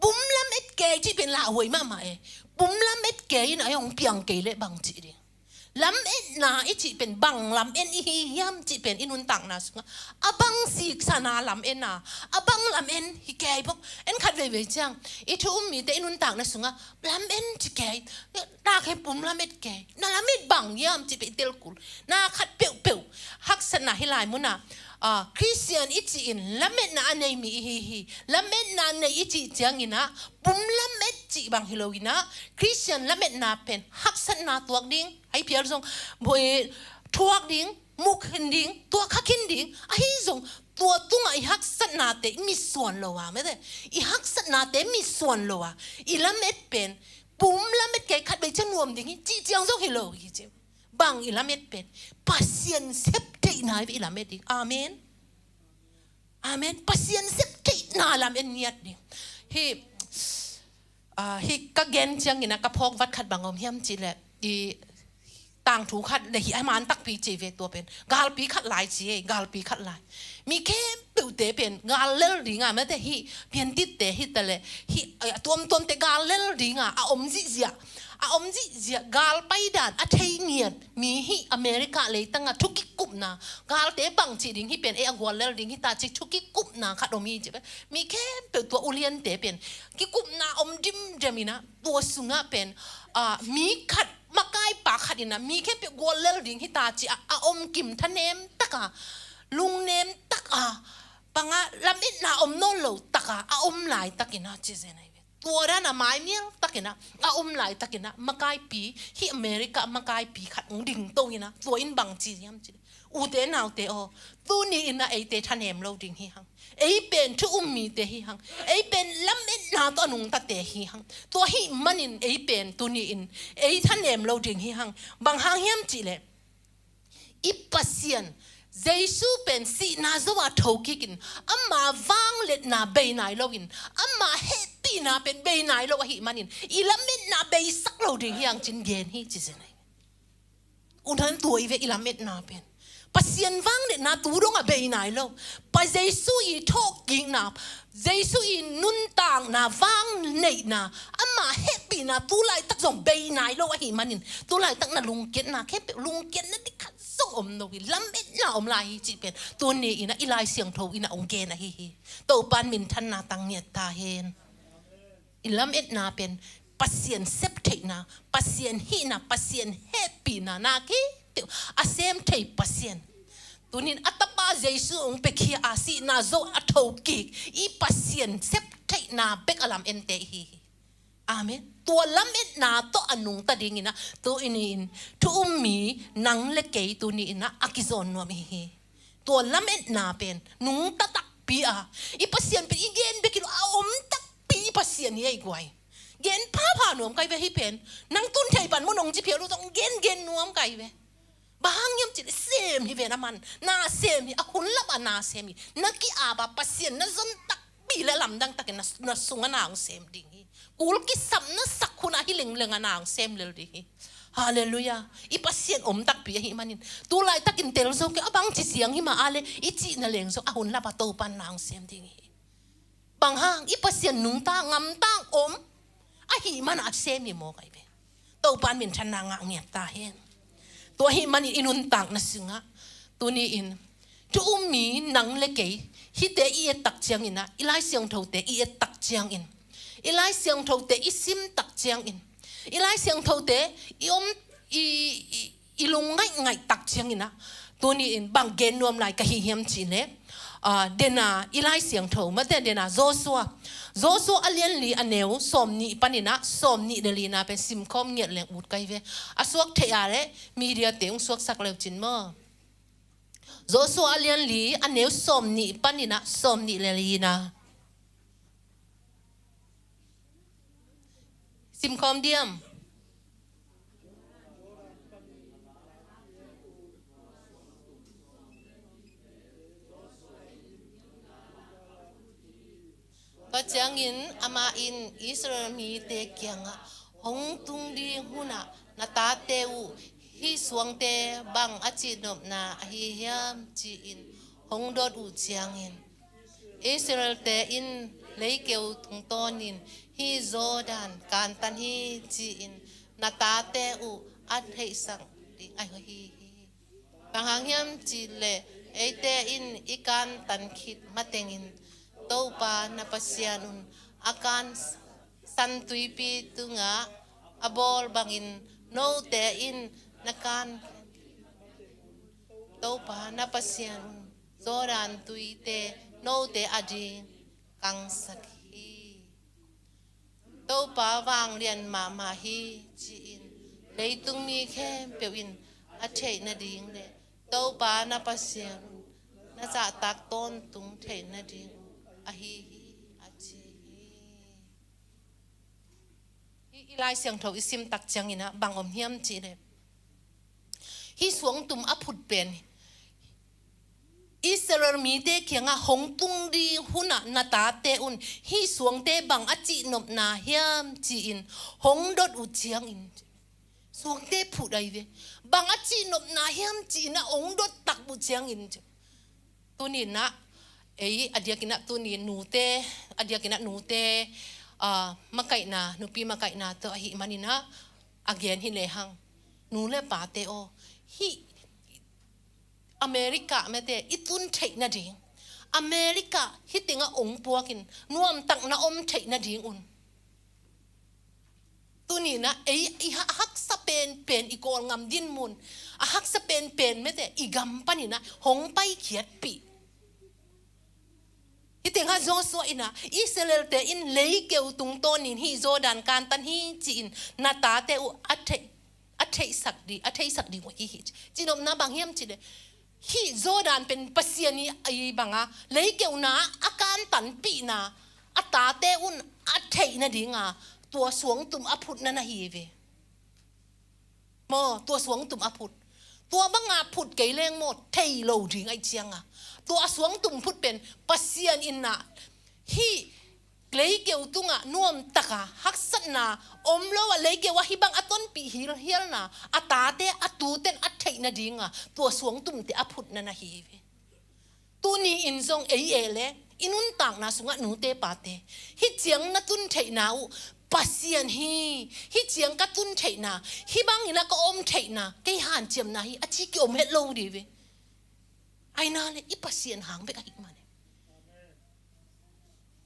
pum lamet kei cih pen lauhuai mahmah e. Pum lamet kei inah hong piang kei leh bang cih ding. Lametna i cih pen bang lamen i hi hiam cih pen i nuntakna sungah a bang siksana lamen a, a bang lamen hi kei bok. En khat veivei ciang i thu um mite i nuntakna sungah lamen ci kei. Na khe pum lamet kei. Na lamet bang hiam cih pen i telkul. Na khat peuhpeuh haksatna hih lai munah, ah, Khristian i cih in lametna a nei mi i hi hi. Lametna nei i cih cianginah pum lamet cih bang hi loinah Khristian lametna pen haksatna tuak ding, hei phial zong, boi, thuak ding, muk khin ding, tuak kha khin ding. Ahi zong tua tungah i haksatnate i mitsuan lo a, mete, i haksatnate mitsuan lo a, i lamet pen pum lamet kei, khat vei ciang nuam ding hi cih ciang zong hi lo hi ci. Bang i lamet pen Pasian sep theihna i lamet ding. Amen. Amen. Pasian sep theihna lamen ngiat ding. Hih, ah, hih ka gen cianginah ka phawk vat khat bang om hiam cihleh i tangthu khat le hih a man takpi ci ve tua pen. Galpi khat lai ci ei, galpi khat lai. Mi khempeuhte pen gal lel dinga, mete, hih piantitte hi taleh hih, eh, a tuamtuamte gal lel dinga a om zihziah. A om zihziah gal paidan a thei ngiat mi hih America leitangah thu kikupna, galte bang cih ding hih pen ei a gual lel ding hi ta cih thu kikupna khat om hi ci pen. Mi khempeuh tua uliante pen kikupna om dimdem inah tua sungah pen, ah, mi khat makaipa khat in ah mi khempeuh guallel ding hi ta ci-a a om kim thanem taka, lungnem taka, banga lametna om nawn lo taka a om laitakin ah ci zen ahi ve. Tua dan a maimial takin ah a om laitakin ah makaipi, hih America makaipi khat hong dingto in ah tua in bang ci hiam ci leh, ute naute aw, tuni in ah eite thanem lo ding hi hang. Ei pen thu um mite hi hang. Ei pen lametna tawh a nungtate hi hang. Tua ahih manin ei pen tuni in ei thanem lo ding hi hang. Bang hang hiam ci leh, i Pasian Jesu pen sihna zo-a tho kikin, ama vangliatna bei nai loin, ama hehpihna pen bei nai lo ahih manin i lametna beisak lo ding hi hang ci-in gen hi ci zen ahi. Unawn tua i ve i lametna pen. Pasian vangliatna tu dong a bei nai lo. Pa Jesu i thawhkikna, Jesu i nuntakna, vangneihna, ama hehpihna tu laitak zong bei nai lo ahih manin, tu laitak na lungkiatna khempeuh, lungkiatna dik khat zong om lo hi, lametna om lai hi cih pen tuni in ah i Lai Siangtho in ah hong gen ahi hi. Topa'n minthanna tang ngiat ta hen. I lametna pen Pasian septheihna, Pasian hihna, Pasian hehpihna na khempeuh a sem thei Pasian. Tuni in a tapa Jesu hong piakhia a sihna zo a thokik i Pasian septheihna bek a lamette i hi hi. Amen. Tua lametna tawh a nungta ding in ah tuni in thu um mi nang le kei tuni in ah a kizawn nuam i hi hi. Tua lametna pen nungta takpi a, i Pasian pen i gen bek hi lo, a om takpi i Pasian hi ei guai. Gen phapha nuam ka hi ve hih pen. Nang tun thei pan maw nong ci phial uh zong gen gen nuam ka hi ve. Bang hang hiam cih leh sem hi ven a man. Na sem hi, a hun lap a na sem hi. Na ki-ap a, Pasian na zon takpi leh lamdang takin na, na sung a na hong sem ding hi. Kul kisapna sak hun ah hi lengleng a na hong sem lel ding hi. Halleluiah. I Pasian om takpi ahih manin tu laitakin tel zo kei, a bang ci siang hi mah a leh i cihna leng zong a hun lap a Topa'n na hong sem ding hi. Bang hang, i Pasian nungta ngamtang om ahih man a sem hi maw ka hi ve. Topa'n minthanna ngah ngiat ta hen. Tua ahih manin i nuntakna sungah tuni in thu um mi nang le kei hihte i et tak ciangin ah, i Lai Siangthote i et tak ciangin, i Lai Siangthote i sim tak ciangin, i Lai Siangthote i om, i, i, i lungngaih ngaih tak ciangin ah tuni in bang gen nuam lai ka hi hiam cih leh, ah, dena i Lai Siangtho, mate dena Joshua, Joshua a lian li a neu sawm nih panin ah sawm nih le lina pen simkhawm ngiat leng ut ka hi ve. A suak theih a leh media te hong suaksak leu cin maw. Joshua a lian li a neu sawm nih panin ah sawm nih le lina. Simkhawm diam. Tua ciangin amah in Israel mite kiangah, hong tung ding hunah na tate uh hih suangte bang a cihnopna ahi hiam ci-in hong dot uh ciangin, Israel-te in leikeu tungtawnin hih Jordan kantan hi ci-in na tate uh a theihsak ding ahi hi. Bang hang hiam cih leh eite in i kantan khit matengin Topa na Pasian un a kansan tuipi tungah a bawl bangin note in na kan, Topa na Pasian un Jordan tuite note ading kangsak hi. Topa vanglian mahmah hi ci-in leitung mi khempeuh in a theih nading le Topa na Pasian un na zahtak tawntung theih nading uh ahi hi, a ci hi. Hih i Lai Siangtho i sim tak ciangin ah bang om hiam cih leh, hih suangtum a phut pen Israel mite kiangah hong tung ding hunah na tate un hih suangte bang a cihnopna hiam ci-in hong dot uh ciangin, suangte phut ahi ve, bang a cihnopna hiam ci-in ah hong dot tak uh ciangin, tuni-in ah ei a diakin ah tuni nute, a diakin ah nute, ah, makaihna, nupi makaihna tawh ahih manin ah a gen hi lehang, nu le pate aw, hih America mete i tun theih nading, America hih tengah ong puakin nuamtak na om theih nading un Tuni-in ah ei i ha- haksa penpen, i Kawlgam dinmun a haksa penpen mete i gam panin ah hong paikhiatpih. Hih tengah Joshua in ah Israel-te in leikeu tungtawnin hih Jordan kantan hi ci-in na tate uh a theih a theihsak ding, a theihsak ding uh ahi hi. Cinopna bang hiam cih leh hih Jordan pen Pasian i, i banga leikeuna a kantanpihna a tate un a theih nadinga tua suangtum a phutna na hi ve. Maw, tua suangtum a phut. Tua banga phut kei leng maw, thei lo ding ahih cianga tua a suangtum phut pen Pasian in ah hih leikeu tungah nuamtaka haksatna om lo a, leikeu ah hih bang a tonpih hilhialna a tate a tuten a theih nadinga tua suangtumte a phutna na hi ve. Tuni-in zong ei e le i nuntakna sungah nute pate hih ciang na tun theihna uh Pasian hi, hih ciang ka tun theihna, hih bangin ah ka om theihna, kei hanciamna hi a ci kiom het lo dih ve. Aina le i Pasian hang bek ahih mah le.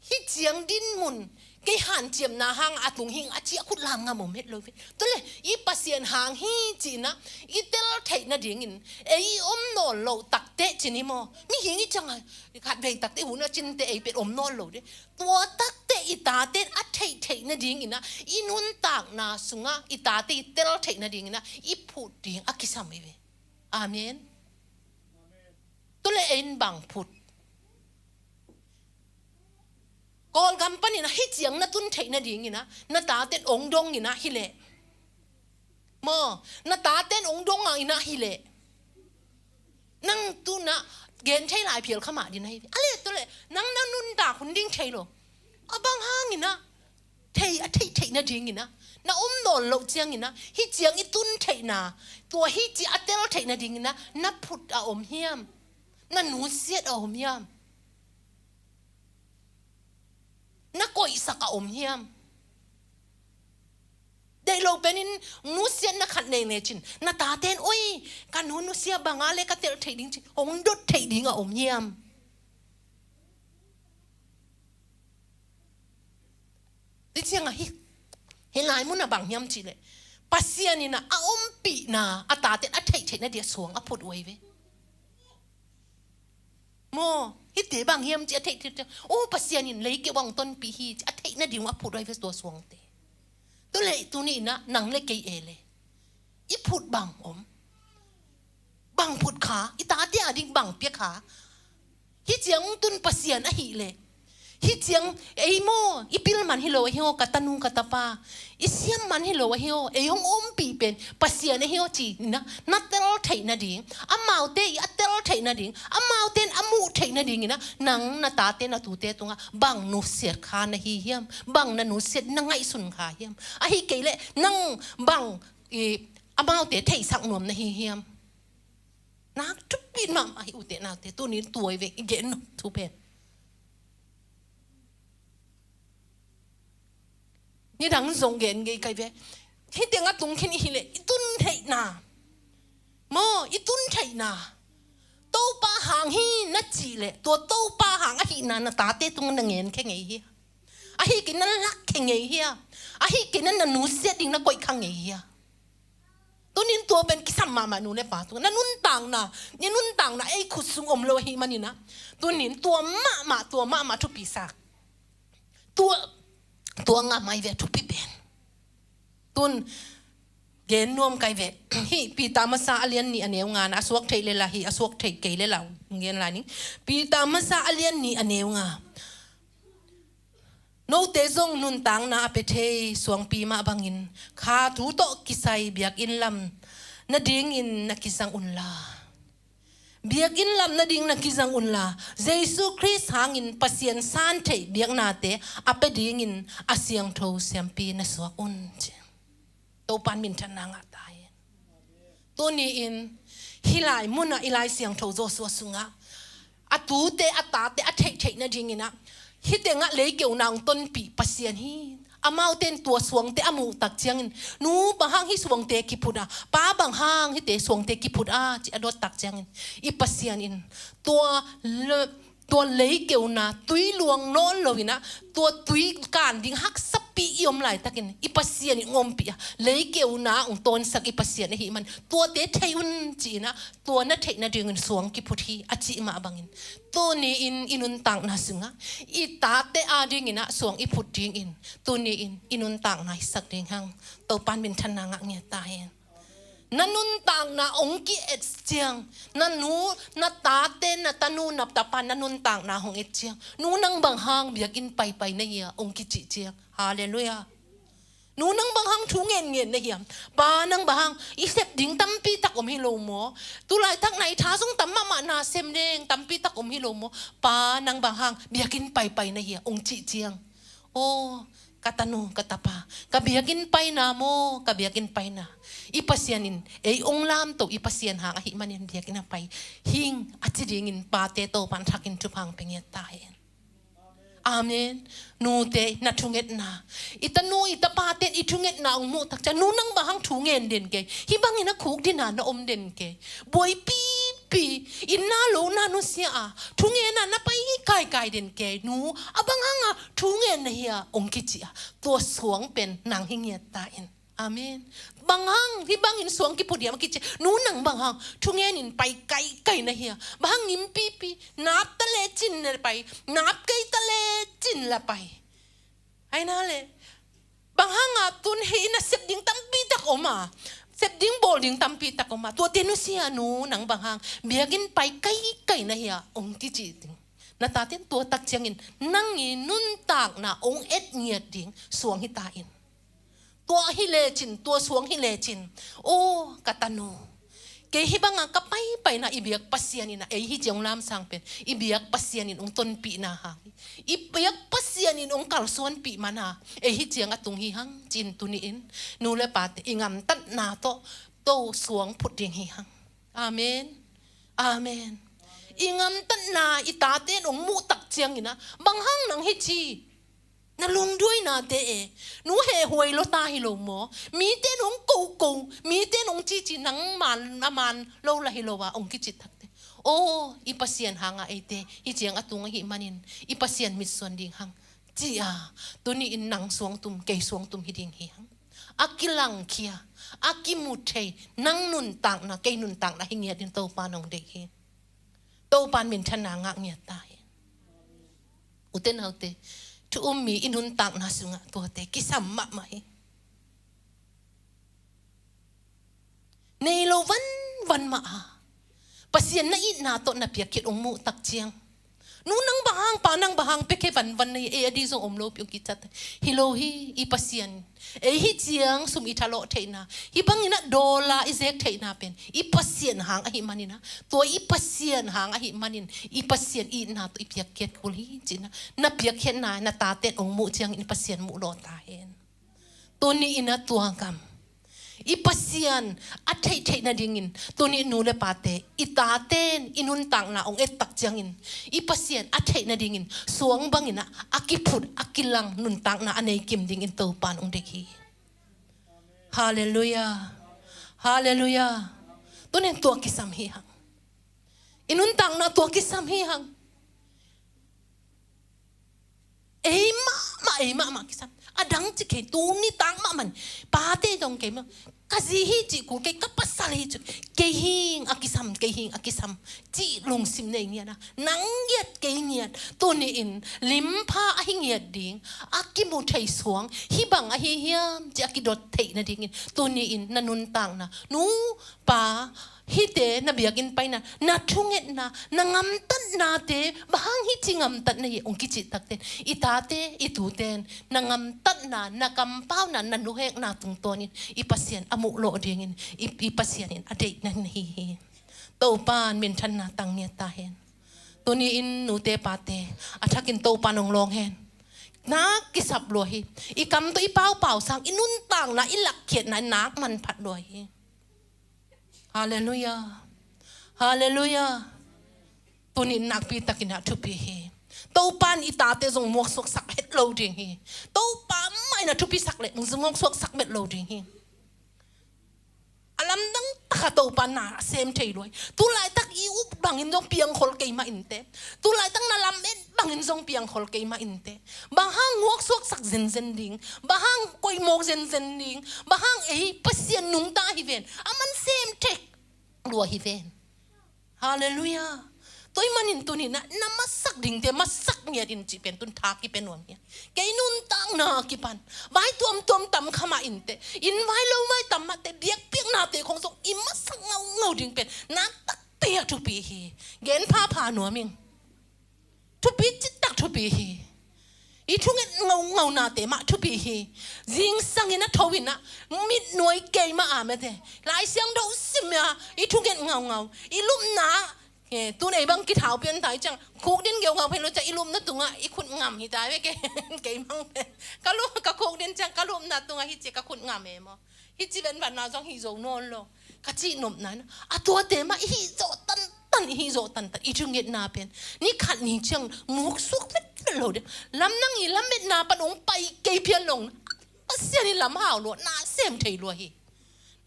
Hih ciang dinmun kei hanciamna hang a tung hing a ci a khut lam ngam om het lo ve. Tua le i Pasian hang hi cihna i tel theih nadingin ei i om nawn lo takte cin hi maw? Mihing i cianga khat vei takte hun a cinte ei pet om nawn lo de. Tua takte i taten a theih theih nadingin ah i nuntakna sungah i tate i tel theih nadingin ah i phut ding a kisam hi ve. Amen. Tua le ei in bang phut? Kawlgam panin ah hih ciang na tun theih nadingin ah na taten ong dongin ah hi leh. Maw, na taten ong dong a in ah hi leh. Nang tu-in ah gen thei lai phial kha mah ding na hi ve. A le tua le nang na nuntak hun ding thei lo. A bang hangin ah thei a theih theih nadingin ah na om nawn loh ciangin ah hih ciang i tun theihna, tua hih ci a tel theih nadingin ah na phut a om hiam? Na nusiat a om hiam? Na koihsak a om hiam? Deih lo penin nusiatna khat nei lecin na taten, oi, ka nu nusia banga le ka tel theih ding ci hong dot theih ding a om hiam? Hih cianga hih hih lai munah bang hiam cih leh Pasian in ah a ompihna a taten a theih theih nadia suang a phut uh ahi ve. Maw, hihte bang hiam ci a theih theih theih, oh, Pasian in leikeu ah hong tonpih hi ci a theih nading uh a phut uh ahi ve tua suangte. Tua le tuni-in ah nang le kei e le i phut bang om? Bang phut kha, i tate a ding bang pia kha? Hih ciang hong tun Pasian ahih leh hih ciang ei maw i pil man hi lo ahi aw, ka tanu ka tapa, i siam man hi lo ahi aw, ei hong ompih pen Pasian ahi aw ci-in ah na tel theih nading, amaute i a tel theih nading, amaute in a muh theih nadingin ah nang na tate na tute tungah bang nusiat kha na hi hiam? Bang na nusiat na ngaihsun kha hiam? Ahih kei leh nang bang i amaute theihsak nuam na hi hiam? Nak thupit mahmah hi ute naute, tuni-in tua hi ve i gen nop thu pen. Nidang zong gen ngei kai ve. Hih tengah tung khin i hi leh i tun theihna, maw, i tun theihna Topa hang hi na cih leh tua Topa hang ahihna na tate tungah na ngen khe ngei hia? Ahih kei na lak khe ngei hia? Ahih kei na na nusiat ding na koih kha ngei hia? Tunin tua pen kisam mahmah nu le pa tungah na nuntakna, na nuntakna ei khut sung om lo ahih manin ah tunin tua mahmah, tua mahmah thupi sak. Tua, tua ngam ahi ve thupi pen. Tun gen nuam kai ve. Hih Peter masa a lian nih a neu nga na, a suak theih le la hi, a suak theih kei le la gen lai ning. Peter masa a lian nih a neu nga. Note zong nuntakna a pia thei suangpi mah bangin kha thu tawh kisai biakinn lam nadingin na kizang unla. Biakinn lam nading na kizang unla, Jesu Khrist hangin Pasian san theih biaknate a pia dingin a siangtho siampi na suak un, ci. Topan minthanna ngah ta hen. Tuni-in hih lai munah i Lai Siangtho Joshua sungah a tute a tate a theihtheih nadingin ah hih tengah leikeu nang tonpih Pasian hi. Amaute in tua suangte a muh tak ciangin, nu, bang hang hih suangte kiphut a, pa, bang hang hihte suangte kiphut a, ci a dot tak ciangin i Pasian in tua le- tua leikeuna tui luang nawn loin ah tua tui kan ding haksa tampi i om laitakin i Pasian in hong ompih a, leikeu na hong tawnsak i Pasian ahih man, tuate thei un ci-in ah, tua na theih nadingin suang kiphut hi a cih mah bangin, tuni-in i nuntakna sungah i tate adingin ah suang i phut dingin, tuni-in i nuntakna hisak ding hang. Topan minthanna ngah ngiat ta hen. Na nuntakna hong ki-et ciang, na nu, na tate, na tanu, na tapa, na nuntakna hong et ciang, nu, nang bang hang biakinn paipai na hia, hong kicih ciang. Halleluiah. Nu, nang bang hang thu ngenngen na hiam? Pa, nang bang hang i sep ding tampi tak om hi lo maw? Tulaitak na i tha zong tam mahmah na, sem ding tampi tak om hi lo maw? Pa, nang bang hang biakinn paipai na hia, hong cih ciang. Aw, ka tanu, ka tapa, ka biakinn paina maw, ka biakinn paina. I Pasian in ei hong lamto, i Pasian hang ahih manin biakinn a pai hing a ci dingin pate Topan thakin thupha hong pia ngiat ta hen. Amen. Nute, na thungetna, i tanu, i tapate in i thungetna hong muh tak ciang, nu, nang bang hang thu ngen den kei, hih bangin a khukdin a na om den kei. Buaipipi, inn na lo na nusia a, thungen a na pai kaikai den kei, nu, a bang hang a thu ngen na hia, hong kicih a, tua suang pen nang hi ngiat ta in. Amen. Bang hang hih bangin suang kiphut hiam a kicih, nu, nang bang hang thungen in pai kaikai na hia, bang hang ngimpipi, nap ta le cin la pai, nap kei ta le cin la pai. Ai na le, bang hang a tun hih na sep ding tampi tak om a, sep ding bawl ding tampi tak om a, tuate nusia, nu, nang bang hang biakinn pai kaikai na hia, hong kicih ding. Na tate in tua tak ciangin nang i nuntakna hong et ngiat ding suang hi ta in. Tua hi lecin, tua suang hi lecin. Aw, ka tanu, kei hih banga ka paipaina i biak Pasian in a, ei hih ciang hong lamsang pen, i biak Pasian in hong tonpihna hang, i biak Pasian in hong kalsuanpih man a, ei hih ciang a tung hi hang, ci-in tuni-in nu le pate i ngamtatna tawh to suang phut ding hi hang. Amen. Amen. I ngamtatna i tate in hong muh tak ciangin a, bang hang nang hih ci, na lungduainate e, nu, heh huai lo ta hi lo maw? Mite in hong koko, mite in hong cici, nang man, a man lo la hi lo a, hong kicih takte. Aw, i Pasian hang a eite hih ciang a tung ahih manin i Pasian mitsuan ding hang, ci a, tuni-in nang suangtum, kei suangtum hi ding hi hang. A kilangkhia, a kimu thei, nang nuntakna, kei nuntakna hi ngiat in Topan hong deih hi. Topan minthanna ngah ngiat ta hi. Ute naute, thu um mi i nuntakna sungah tuate kisam mahmah hi. Nei lo vanvan mah a, Pasian na itna tawh na piakkhiat hong muh tak ciang, nu, nang bang hang, pa, nang bang hang pekhe vanvan na hi, ei a di zong om lopi hong kicih ta. Hi lo hi, i Pasian. Ei hih ciang sum i thalawh theihna, hih bangin a dawla i zek theihna pen i Pasian hang ahih manin a, tua i Pasian hang ahih manin i Pasian itna tawh i piakkhiat kul hi, ci-in a, na piakkhiatna na tate in hong muh ciangin i Pasian muh lawh ta hen. Tuni-in a tua gam, i Pasian a theih theih nadingin, tuni nu le pate, i tate in i nuntakna hong et tak ciangin, i Pasian a theih nadingin suang bangin a, a kiphut, a kilang nuntakna a nei kim dingin Topan hong deih hi. Halleluiah. Halleluiah. Tuni-in tua kisam hi hang. I nuntakna tua kisam hi hang. Ei mahmah, ei mahmah kisam. A dang ci kei, tuni tak mahmah in, pate dong kei mah, ka zi hi cih kul kei, ka pasal hi cih, kei hing a kisam, kei hing a kisam, cih lungsim nei ngiat a, nang ngiat, kei ngiat. Tuni-in limpha ahi ngiat ding, a kimu thei suang, hih bang ahi hiam cih a kidot theih nadingin, tuni-in na nuntakna, nu, pa, hihte na biakinn paina, na thungetna, na ngamtatnate, bang hang hih ci ngamtatna hi hong kicih takte, i tate, i tute in na ngamtatna, na kampauna, na nuhekna tungtawnin i Pasian a muh lawh dingin, i, i Pasian in a deihna hi hi. Topan minthanna tang ngiat ta hen. Tuni-in nute pate, a thakin Topan hong lawng hen. Nak kisap lua hi. I kam tawh i paupau sang, i nuntakna, i lakkhiatna, i nak manphat lua hi. Halleluiah. Halleluiah. Tuni-in nakpi takin a thupi hi. Topan i tate zong muaksuaksak het lo ding hi. Topa mah in a thupisak leh zong muaksuaksak met lo ding hi. A lamdang takah Topan na sem thei lua hi. Tulaitak i up bangin zong piangkhol kei mah inteh. Tulaitak na lamet bangin zong piangkhol kei mah inteh. Bang hang nguaksuaksak zenzen ding, bang hang koihmawk zenzen ding, bang hang ei Pasian nungta hi ven, a man sem thei lua hi ven. Halleluiah. Tua ahih manin tuni-in ah na masak dingte masak ngiat in cih pen tun tha kipia nuam hi. Kei nuntakna kipan vai tuamtuam tam kha mah inteh, inn vai lo vai tam mah teh, biakpiaknate khong zong i masak ngaungau ding pen na takpi a thupi hi. Gen phapha nuam ing. Thupi citak thupi hi. I thunget ngaungaunate mah thupi hi. Zingsang in a tho in ah mitnuai kei mah a mete, Lai Siangtho sim a i thunget ngaungau, i lupna, eh, tun ei bang kithau pian tai ciang khukdin geugau phei lo ciang i lupna tungah i khut ngam hi tai ve. Kei, kei mang pen ka lup, ka khukdin ciang ka lupna tungah hi ci ka khut ngam e maw. Hi ci venvanna zong hi zo nawn lo. Ka cih nopna in ah a tuate mah i hi zawh tantan, i hi zawh tantan, i thungetna pen ni khat ni ciang muksuak vetvet lo ding. Lam nang i lametna pan hong pai kei phial lo, Pasian i lam hau lua, na sem thei lua hi.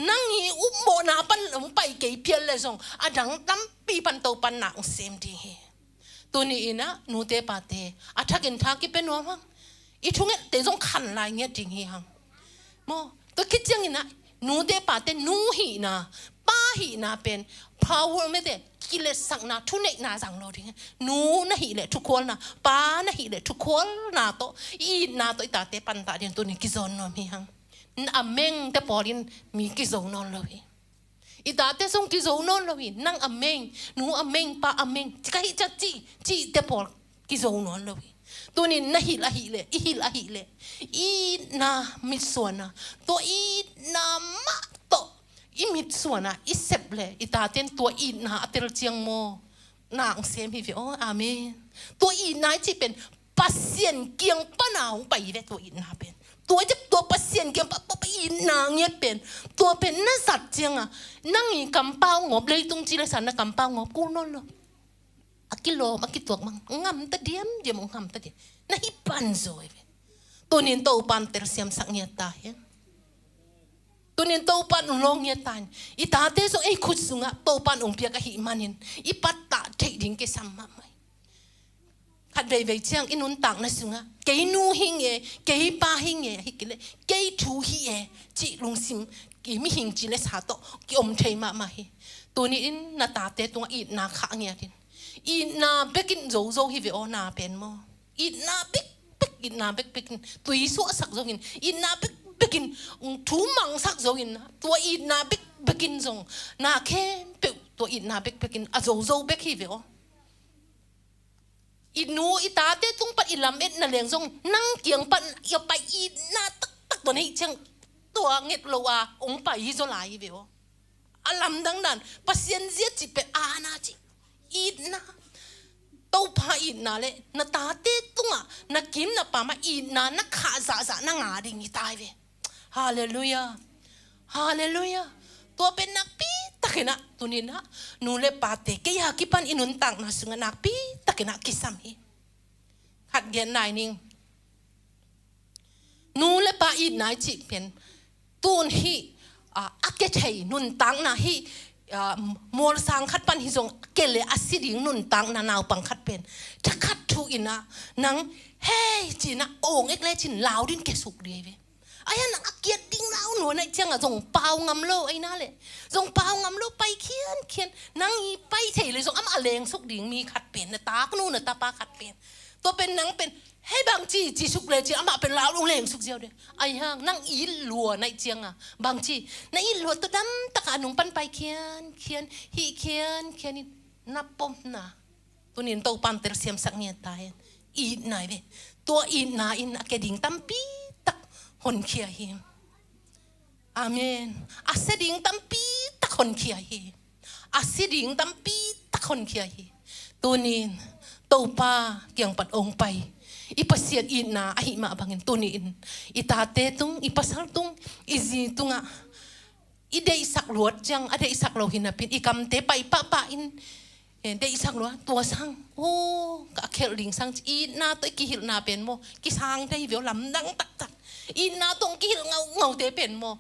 Nang i upmawhna pan hong pai kei phial le zong a dang tampi pan Topan na hong sem ding hi. Tuni-in ah nute pate a thakin tha kipia nuam hang. I thungette zong khan lai ngiat ding hi hang. Maw, tua khit ciangin ah nute pate nu hihna, pa hihna pen power mete, kiletsakna, thuneihna zang lo ding hi. Nu na hih leh thukhualna, pa na hih leh thukhualna tawh, i itna tawh i tate pantah ding tuni kizawn nuam hi hang. A mengte pawl in mi kizo nawn lo hi. I tate zong kizo nawn lo hi. Nang a meng, nu a meng, pa a meng, ci ka hih ciang ci, cihte pawl kizo nawn lo hi. Tunin na hilh ahih leh, i hilh ahih leh, i itna mitsuanna, tua itna mah tawh i mitsuanna i sep leh, i taten tua itna a tel ciang maw, na hong sem hi ve aw. Amen. Tua itna i cih pen Pasian kiang pana hong pai hi ve, tua itna pen. Tua i cih, tua Pasian kiang pa, pa, pa itna ngiat pen. Tua pen na zat cianga nang i kampau ngawp, leitung ci le sa na kampau ngawp kul nawn lo. A kilawm, a kituak mang, ngam ta diamdiam, ngam ta diam. Na hih pan zaw hi ve. Tunin Topan telsiamsak ngiat ta hen. Tunin Topan hong lawng ngiat ta hen. I tate zong ei khut sungah Topan hong piak ahih manin i pattah theih ding kisam mahmah hi. Khat veivei ciang i nuntakna sungah kei nu hi nge, kei pa hi nge, ahi kei leh kei thu hi e, cih lungsim, i mihing ci le sa tawh kiom thei mahmah hi. Tuni-in na tate tungah itna khah ngiat in. Itna bekin zozo hi ve aw, na pen maw. Itna bekbek, itna bekbekin tui suahsak zongin, itna bekbekin, um, thu mangsak zongin, tua itna bekbekin zong na khempeuh tua itna bekbekin a zozo bek hi ve aw. I nu i tate tung pan i lametna leng zong nang kiang pan i a pai itna taktak tua na hih ciang tua nget lo a hong pai hi zaw lai hi ve aw. A lamdang dan Pasian zia cih pen a na cih itna, Topa itna le na tate tungah na kim na pam ah itna na khah zahzah na ngah ding hi ta hi ve. Halleluiah. Halleluiah. Tua pen nakpi takin ah tunin ah nu le pate kei a kipan i nuntakna sungah nakpi takin ah kisam hi. Khat gen nai ning. Nu le pa itna i cih pen tun hih, ah, a kia thei nuntakna hih, ah, mualsang khat pan hi zong kia leh a si ding nuntakna naupang khat pen thakhat thu in ah nang hei ci-in ah awng ek le cin lau ding kia suk ding hi ve. Ahi hang nang a kiat ding lau nuam ahih ciangah zong pau ngam lo, ahi na leh zong pau ngam lo, pai khiankhian. Nang i pai thei leh zong amah a lengsuk ding mi khat pen, na taknu na tapa khat pen. Tua pen nang pen hei bangci ci suk le ci amah pen lau lung lengsuk ziau ding. Ahi hang nang i it lua ahih ciangah bangci, na it lua tua damtak a nung pan pai khiankhian, hih khiankhian in na pom na. Tunin Topan telsiamsak ngiat ta hen. Itna hi ve. Tua itna in a kia ding tampi tak honkhia hi. Amen. A sia ding tampi tak honkhia hi. A sia ding tampi tak honkhia hi. Tunin Topa kiang pan hong pai i Pasian itna ahih mah bangin tunin i tate tung, i pasal tung, i zi tungah i deihsak luat ciang a deihsak lo hi napi-in i kamte pai pahpah in, eh, deihsak luat tua sang, oh, ka khelh ding sang ci, itna tawh i kihilhna pen maw kisang thei hi ve aw, lamdang taktak. Itna tawh kihilh ngaungaute pen maw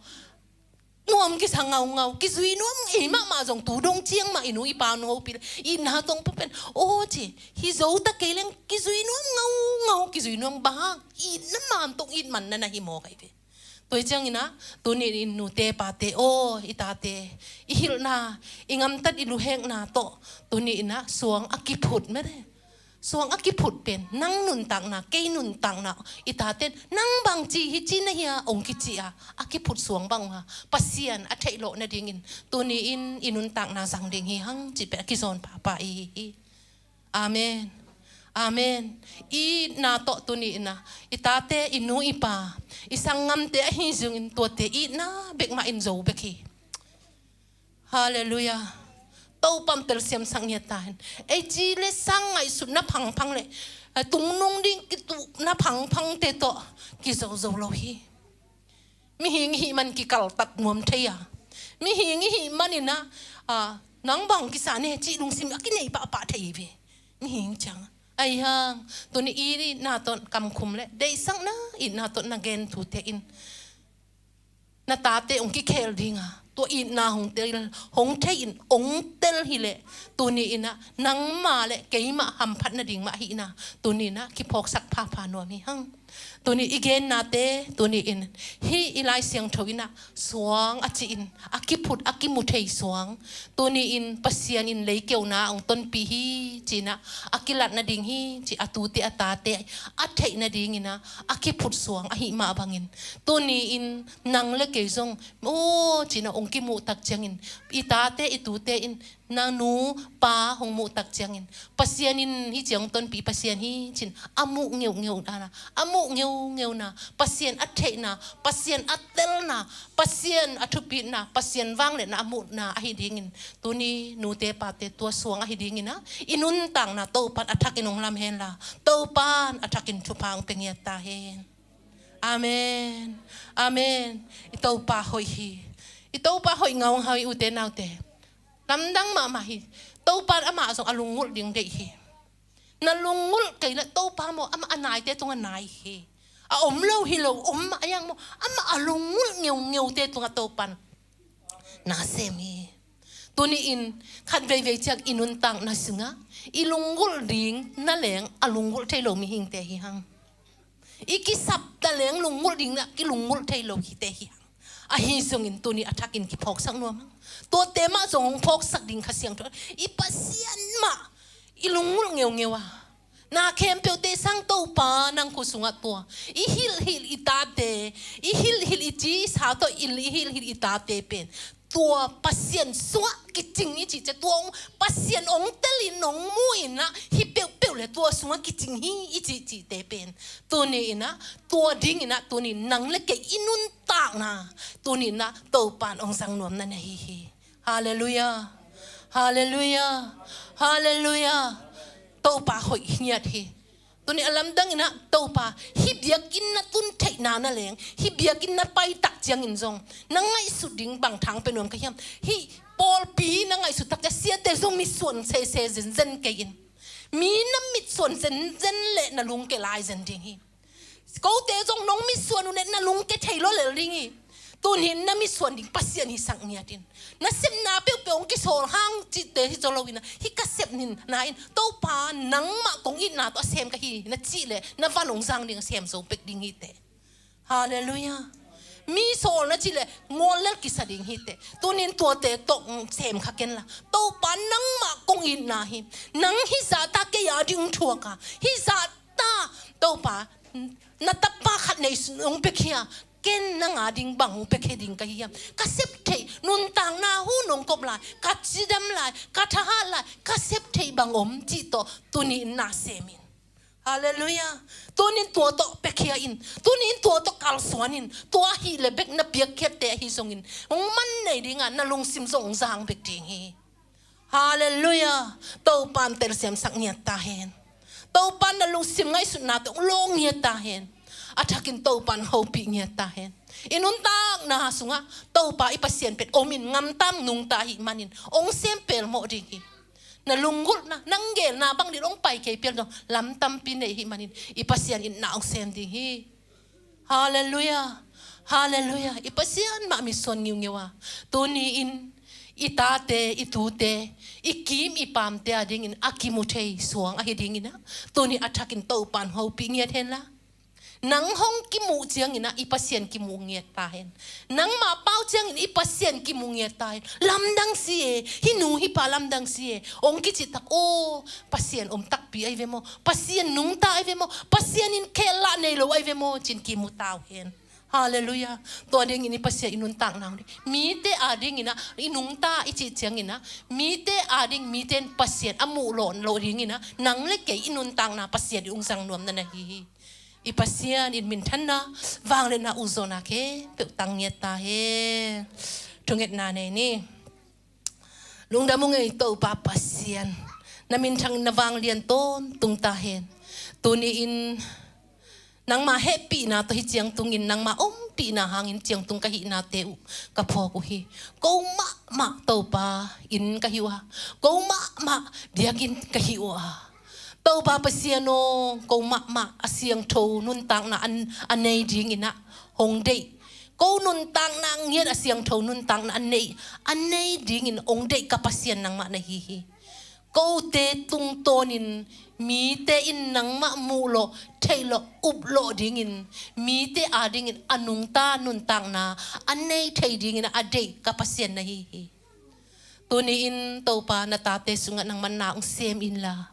nuam kisa ngaungau, kizui nuam. Ei mahmah zong tu dong ciang mah i nu i pa hong hopih leh itna tawh hong pia pen, aw ci, hi zo ta kei leng kizui nuam ngaungau, kizui nuam. Bang hang? Itna man tawh it man na na hi mawk ahi ve. Tua hi ciangin ah tuni in nute pate aw, i tate i hilhna, i gamtat, i luhekna tawh tuni in ah suang a kiphut mete. Suang a kiphut pen nang nuntakna, kei nuntakna, i tate in nang bangci hi ci na hia hong kici a, a kiphut suang bang uh a, Pasian a theih loh nadingin tuni in i nuntakna zang ding hi hang cih pen a kizawn pahpah i hi hi. Amen. Amen. I itna tawh tuni in ah i tate, i nu i pa, i sanggamte ahi zongin tuate itna bek mah in zo bek hi. Halleluiah. Topa in telsiamsak ngiat ta hen. Ei ci le sang ngaihsutna phangphang le, eh, tungnung ding kitukna phangphangte tawh kizozo lo hi. Mihing i hih man kikaltat nuam thei a, mihing i hih manin ah, ah, nang bang kisa ne cih lungsim a kinei pahpah thei ve. Mihing ciang ahi hang, tuni i itna tawh kamkhum le deihsakna itna tawh na gen thute in na tate hong kikhel ding a, tua itna hong tel, hong thei in hong tel hi leh tuni in ah nangmah le keimah hamphat nading mah hi na, tuni in ah kiphawksak phapha nuam hi hang. Tuni i gennate tuni in hih i Lai Siangtho in ah suang a ci in, a kiphut a kimu thei suang, tuni in Pasian in leikeuna hong tonpih hi ci in ah a kilat nading hi ci, a tute a tate a theih nadingin ah a kiphut suang ahih mah bangin tuni in nang le kei zong aw ci in ah hong kimuh tak ciangin, i tate i tute in na nu pa hong muh tak ciangin Pasian in hih ciang hong tonpih Pasian hi ci in a muh ngeuhngeuh na, a muh ngeungeuna, Pasian a theihna, Pasian a telna, Pasian a thupitna, Pasian vangliatna a muhna ahi dingin tuni nute pate tua suang ahi dingin ah i nuntakna Topa in a thakin hong lam hen la, Topa in a thakin thupha hong pia ngiat ta hen. Amen. Amen. I Topa hoih hi. I Topa hoih ngaungau hi, ute naute. Lamdang mahmah hi. Topa in amah zong a lunggulh ding deih hi. Na lunggulh kei le Topa maw, amah a naite tungah nai hi. A om lo hi lo, om mah a hi hang maw, amah a lunggulh ngeungeute tungah Topa in na sem hi. Tuni in khat veivei ciang i nuntakna sungah i lunggulh ding na leng a lunggulh thei lo mihingte hi hang. I kisap ta leng lunggulh ding na kilunggulh thei lo hite hi hang. Ahi zongin tuni a thakin kiphawksak nuam hang. Tuate mah zong hong phawksak ding Kha Siangtho, i Pasian mah i lunggulh ngeungeu a, na khempeuhte sang Topa nang khut sungah tua i hilhhilh i tate, i hilhhilh i cisa tawh i hilhhilh i tate pen tua Pasian sungah kicing i cih ciang, tua hong Pasian hong tel in hong mu in ah hih peuhpeuh le tua sungah kicing hi i cih cihte pen tuni in ah, tua dingin ah tuni nang le kei i nuntakna tuni in ah Topa in hong zang nuam na na hi hi. Halleluiah. Halleluiah. Halleluiah. Topa hoih ngiat hi. Tuni a lamdang in ah Topa, hih biakinn na tun theihna na leng, hih biakinn na pai tak ciangin zong na ngaihsut ding bang thang pia nuam ka hiam? Hih pawlpi na ngaihsut tak ciang siate zong mitsuan sese zenzen kei in. Mi na mitsuan zenzen le na lungke lai zen ding hi. Kote zong nong mitsuan uh le na lungke thei lo lel ding hi. Tuni in na mitsuan ding Pasian hisak ngiat in. Na sepna peuhpeuh hong kisawl hang cihte hi zaw lo in ah, hih ka sep ning na in, Topa nangmah kong itna tawh a sem ka hi na cih leh na van hong zang ding a sem zo pek ding hi teh. Halleluiah. Mi sawl na cih leh ngawl lel kisa ding hi teh. Tuni in tuate tawh sem kha ken la, Topa nangmah kong itna hi. Nang hih zahta kei a ding thuak a, hih zahta Topa na tapa khat nei hong pia khia, ken nang a ding bang hong pia khia ding ka hi hiam? Ka sep theih, nuntakna hun hong kop lai, ka cidam lai, ka thahat lai, ka sep theih bang om cih tawh tuni in na sem in. Halleluiah. Tuni in tua tawh pia khia in, tuni in tua tawh kalsuan in, tua ahih leh bek na piakkhiatte ahi zongin hong man nei ding a, na lungsim zong hong zang bek ding hi. Halleluiah. Topa in telsiamsak ngiat ta hen. Topa in na lungsim ngaihsutna tawh hong lawng ngiat ta hen. A thakin Topa in hopih ngiat ta hen. I nuntakna sungah Topa i Pasian pen om in, ngam tam nungta ahih manin hong sem pelmawh ding hi. Na lunggulhna, nang geelna bang ding hong pai kei pial dong, lam tampi nei ahih manin i Pasian in na hong sem ding hi. Halleluiah. Halleluiah. I Pasian mah mitsuan ngiungeu a, tuni-in i tate, i tute, i kim i pamte adingin a kimu thei suang ahi dingin ah, tuni a thakin Topan hopih ngiat henla. Nang hong kimuh ciangin ah i Pasian kimuh ngiat ta hen. Nangmah pau ciangin i Pasian kimuh ngiat ta hen. Lamdang si e, hih nu hih pa lamdang si e, hong kicih tak, aw, Pasian om takpi ahi ve maw, Pasian nungta ahi ve maw, Pasian in khelah nei lo ahi ve maw, ci-in kimu ta uh hen. Halleluiah. Tua dingin i Pasian i nuntakna uh ding, mite adingin ah i nungta i cih ciangin ah, mite ading, mite in Pasian a muh lawh loh dingin ah, nang le kei i nuntakna Pasian in hong zang nuamna na hi hi. I Pasian in minthanna, vangliatna, ukzawhna khempeuh tang ngiat ta hen. Thungetna nei ni. Lungdam ung ei Topa Pasian, na minthang in na vanglian tawntung ta hen. Tuni-in nangma hehpihna tawh hih ciang tungin nangma ompihna hangin ciangtung ka hihnate uh ka phawk uh hi. Ko mahmah Topa inn ka hi uh a, ko mahmah biakinn ka hi uh a, Topa Pasian aw, ko mahmah a siangtho nuntakna a, a nei dingin ah hong deih, ko nuntakna ngiat a siangtho nuntakna a nei, a nei dingin hong deih ka Pasian nangmah na hi hi. Kote tungtawnin mite in nangmah muh lawh, theih lawh, up lawh dingin, mite adingin a nungta nuntakna a nei thei dingin a deih ka Pasian na hi hi. Tuni-in Topa, na tate sungah nangman na hong sem inla,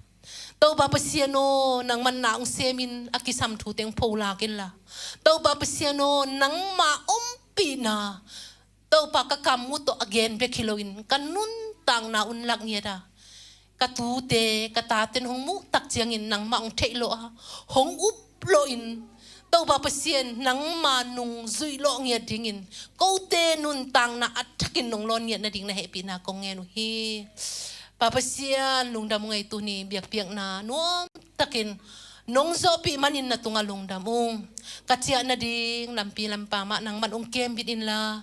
Topa Pasian aw, nangman na hong semin a kisam thu teng pholak inla, Topa Pasian aw, nangma ompihna, Topa, ka kam uh tawh a gen bek hi loin ka nuntakna un lak ngiat a, ka tute, ka taten hong muh tak ciangin nangmah hong theih lawh a, hong up lawhin, Topa Pasian, nangma nung zuih lawh ngiat dingin kote nuntakna a thakin nong lawn ngiat nading na hehpihna kong ngen uh hi. Pa Pasian, lungdam ung ei, tuni biakpiakna nuamtakin nong zawhpih manin na tungah lungdam ung. Ka ciah nading lampi lampa mah nangman hong kembit inla,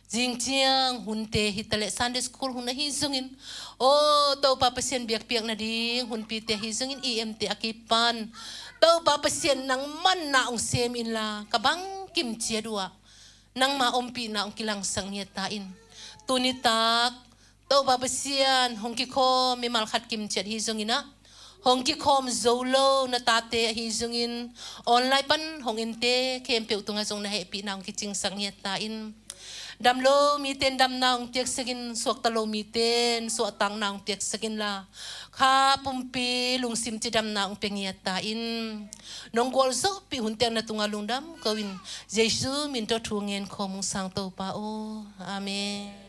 zing ciang hunte hi taleh Sunday school hun ahi zongin, aw Topa Pasian, biakpiak nading hunpite ahi zongin, E M te a kipan, Topa Pasian, nangman na hong sem inla, ka bangkim ciat uhah nangma ompihna hong kilangsak ngiat ta in. Tuni tak Topa Pasian, hong kikhawm mimal khat kim ciat hi zongin ah, hong kikhawm zo lo na tate ahi zongin, online pan hong ente khempeuh tungah zong na hehpihna hong kicingsak ngiat ta in. Dam lo mite in damna hong piaksak in, suakta lo mite in suahtakna hong piaksak inla, kha pumpi lungsim cidamna hong pia ngiat ta in. Nong gualzawhpih hunte na tungah lungdam ko in, Jesu min tawh thu ngen khawm ung, Sang Topa aw. Amen.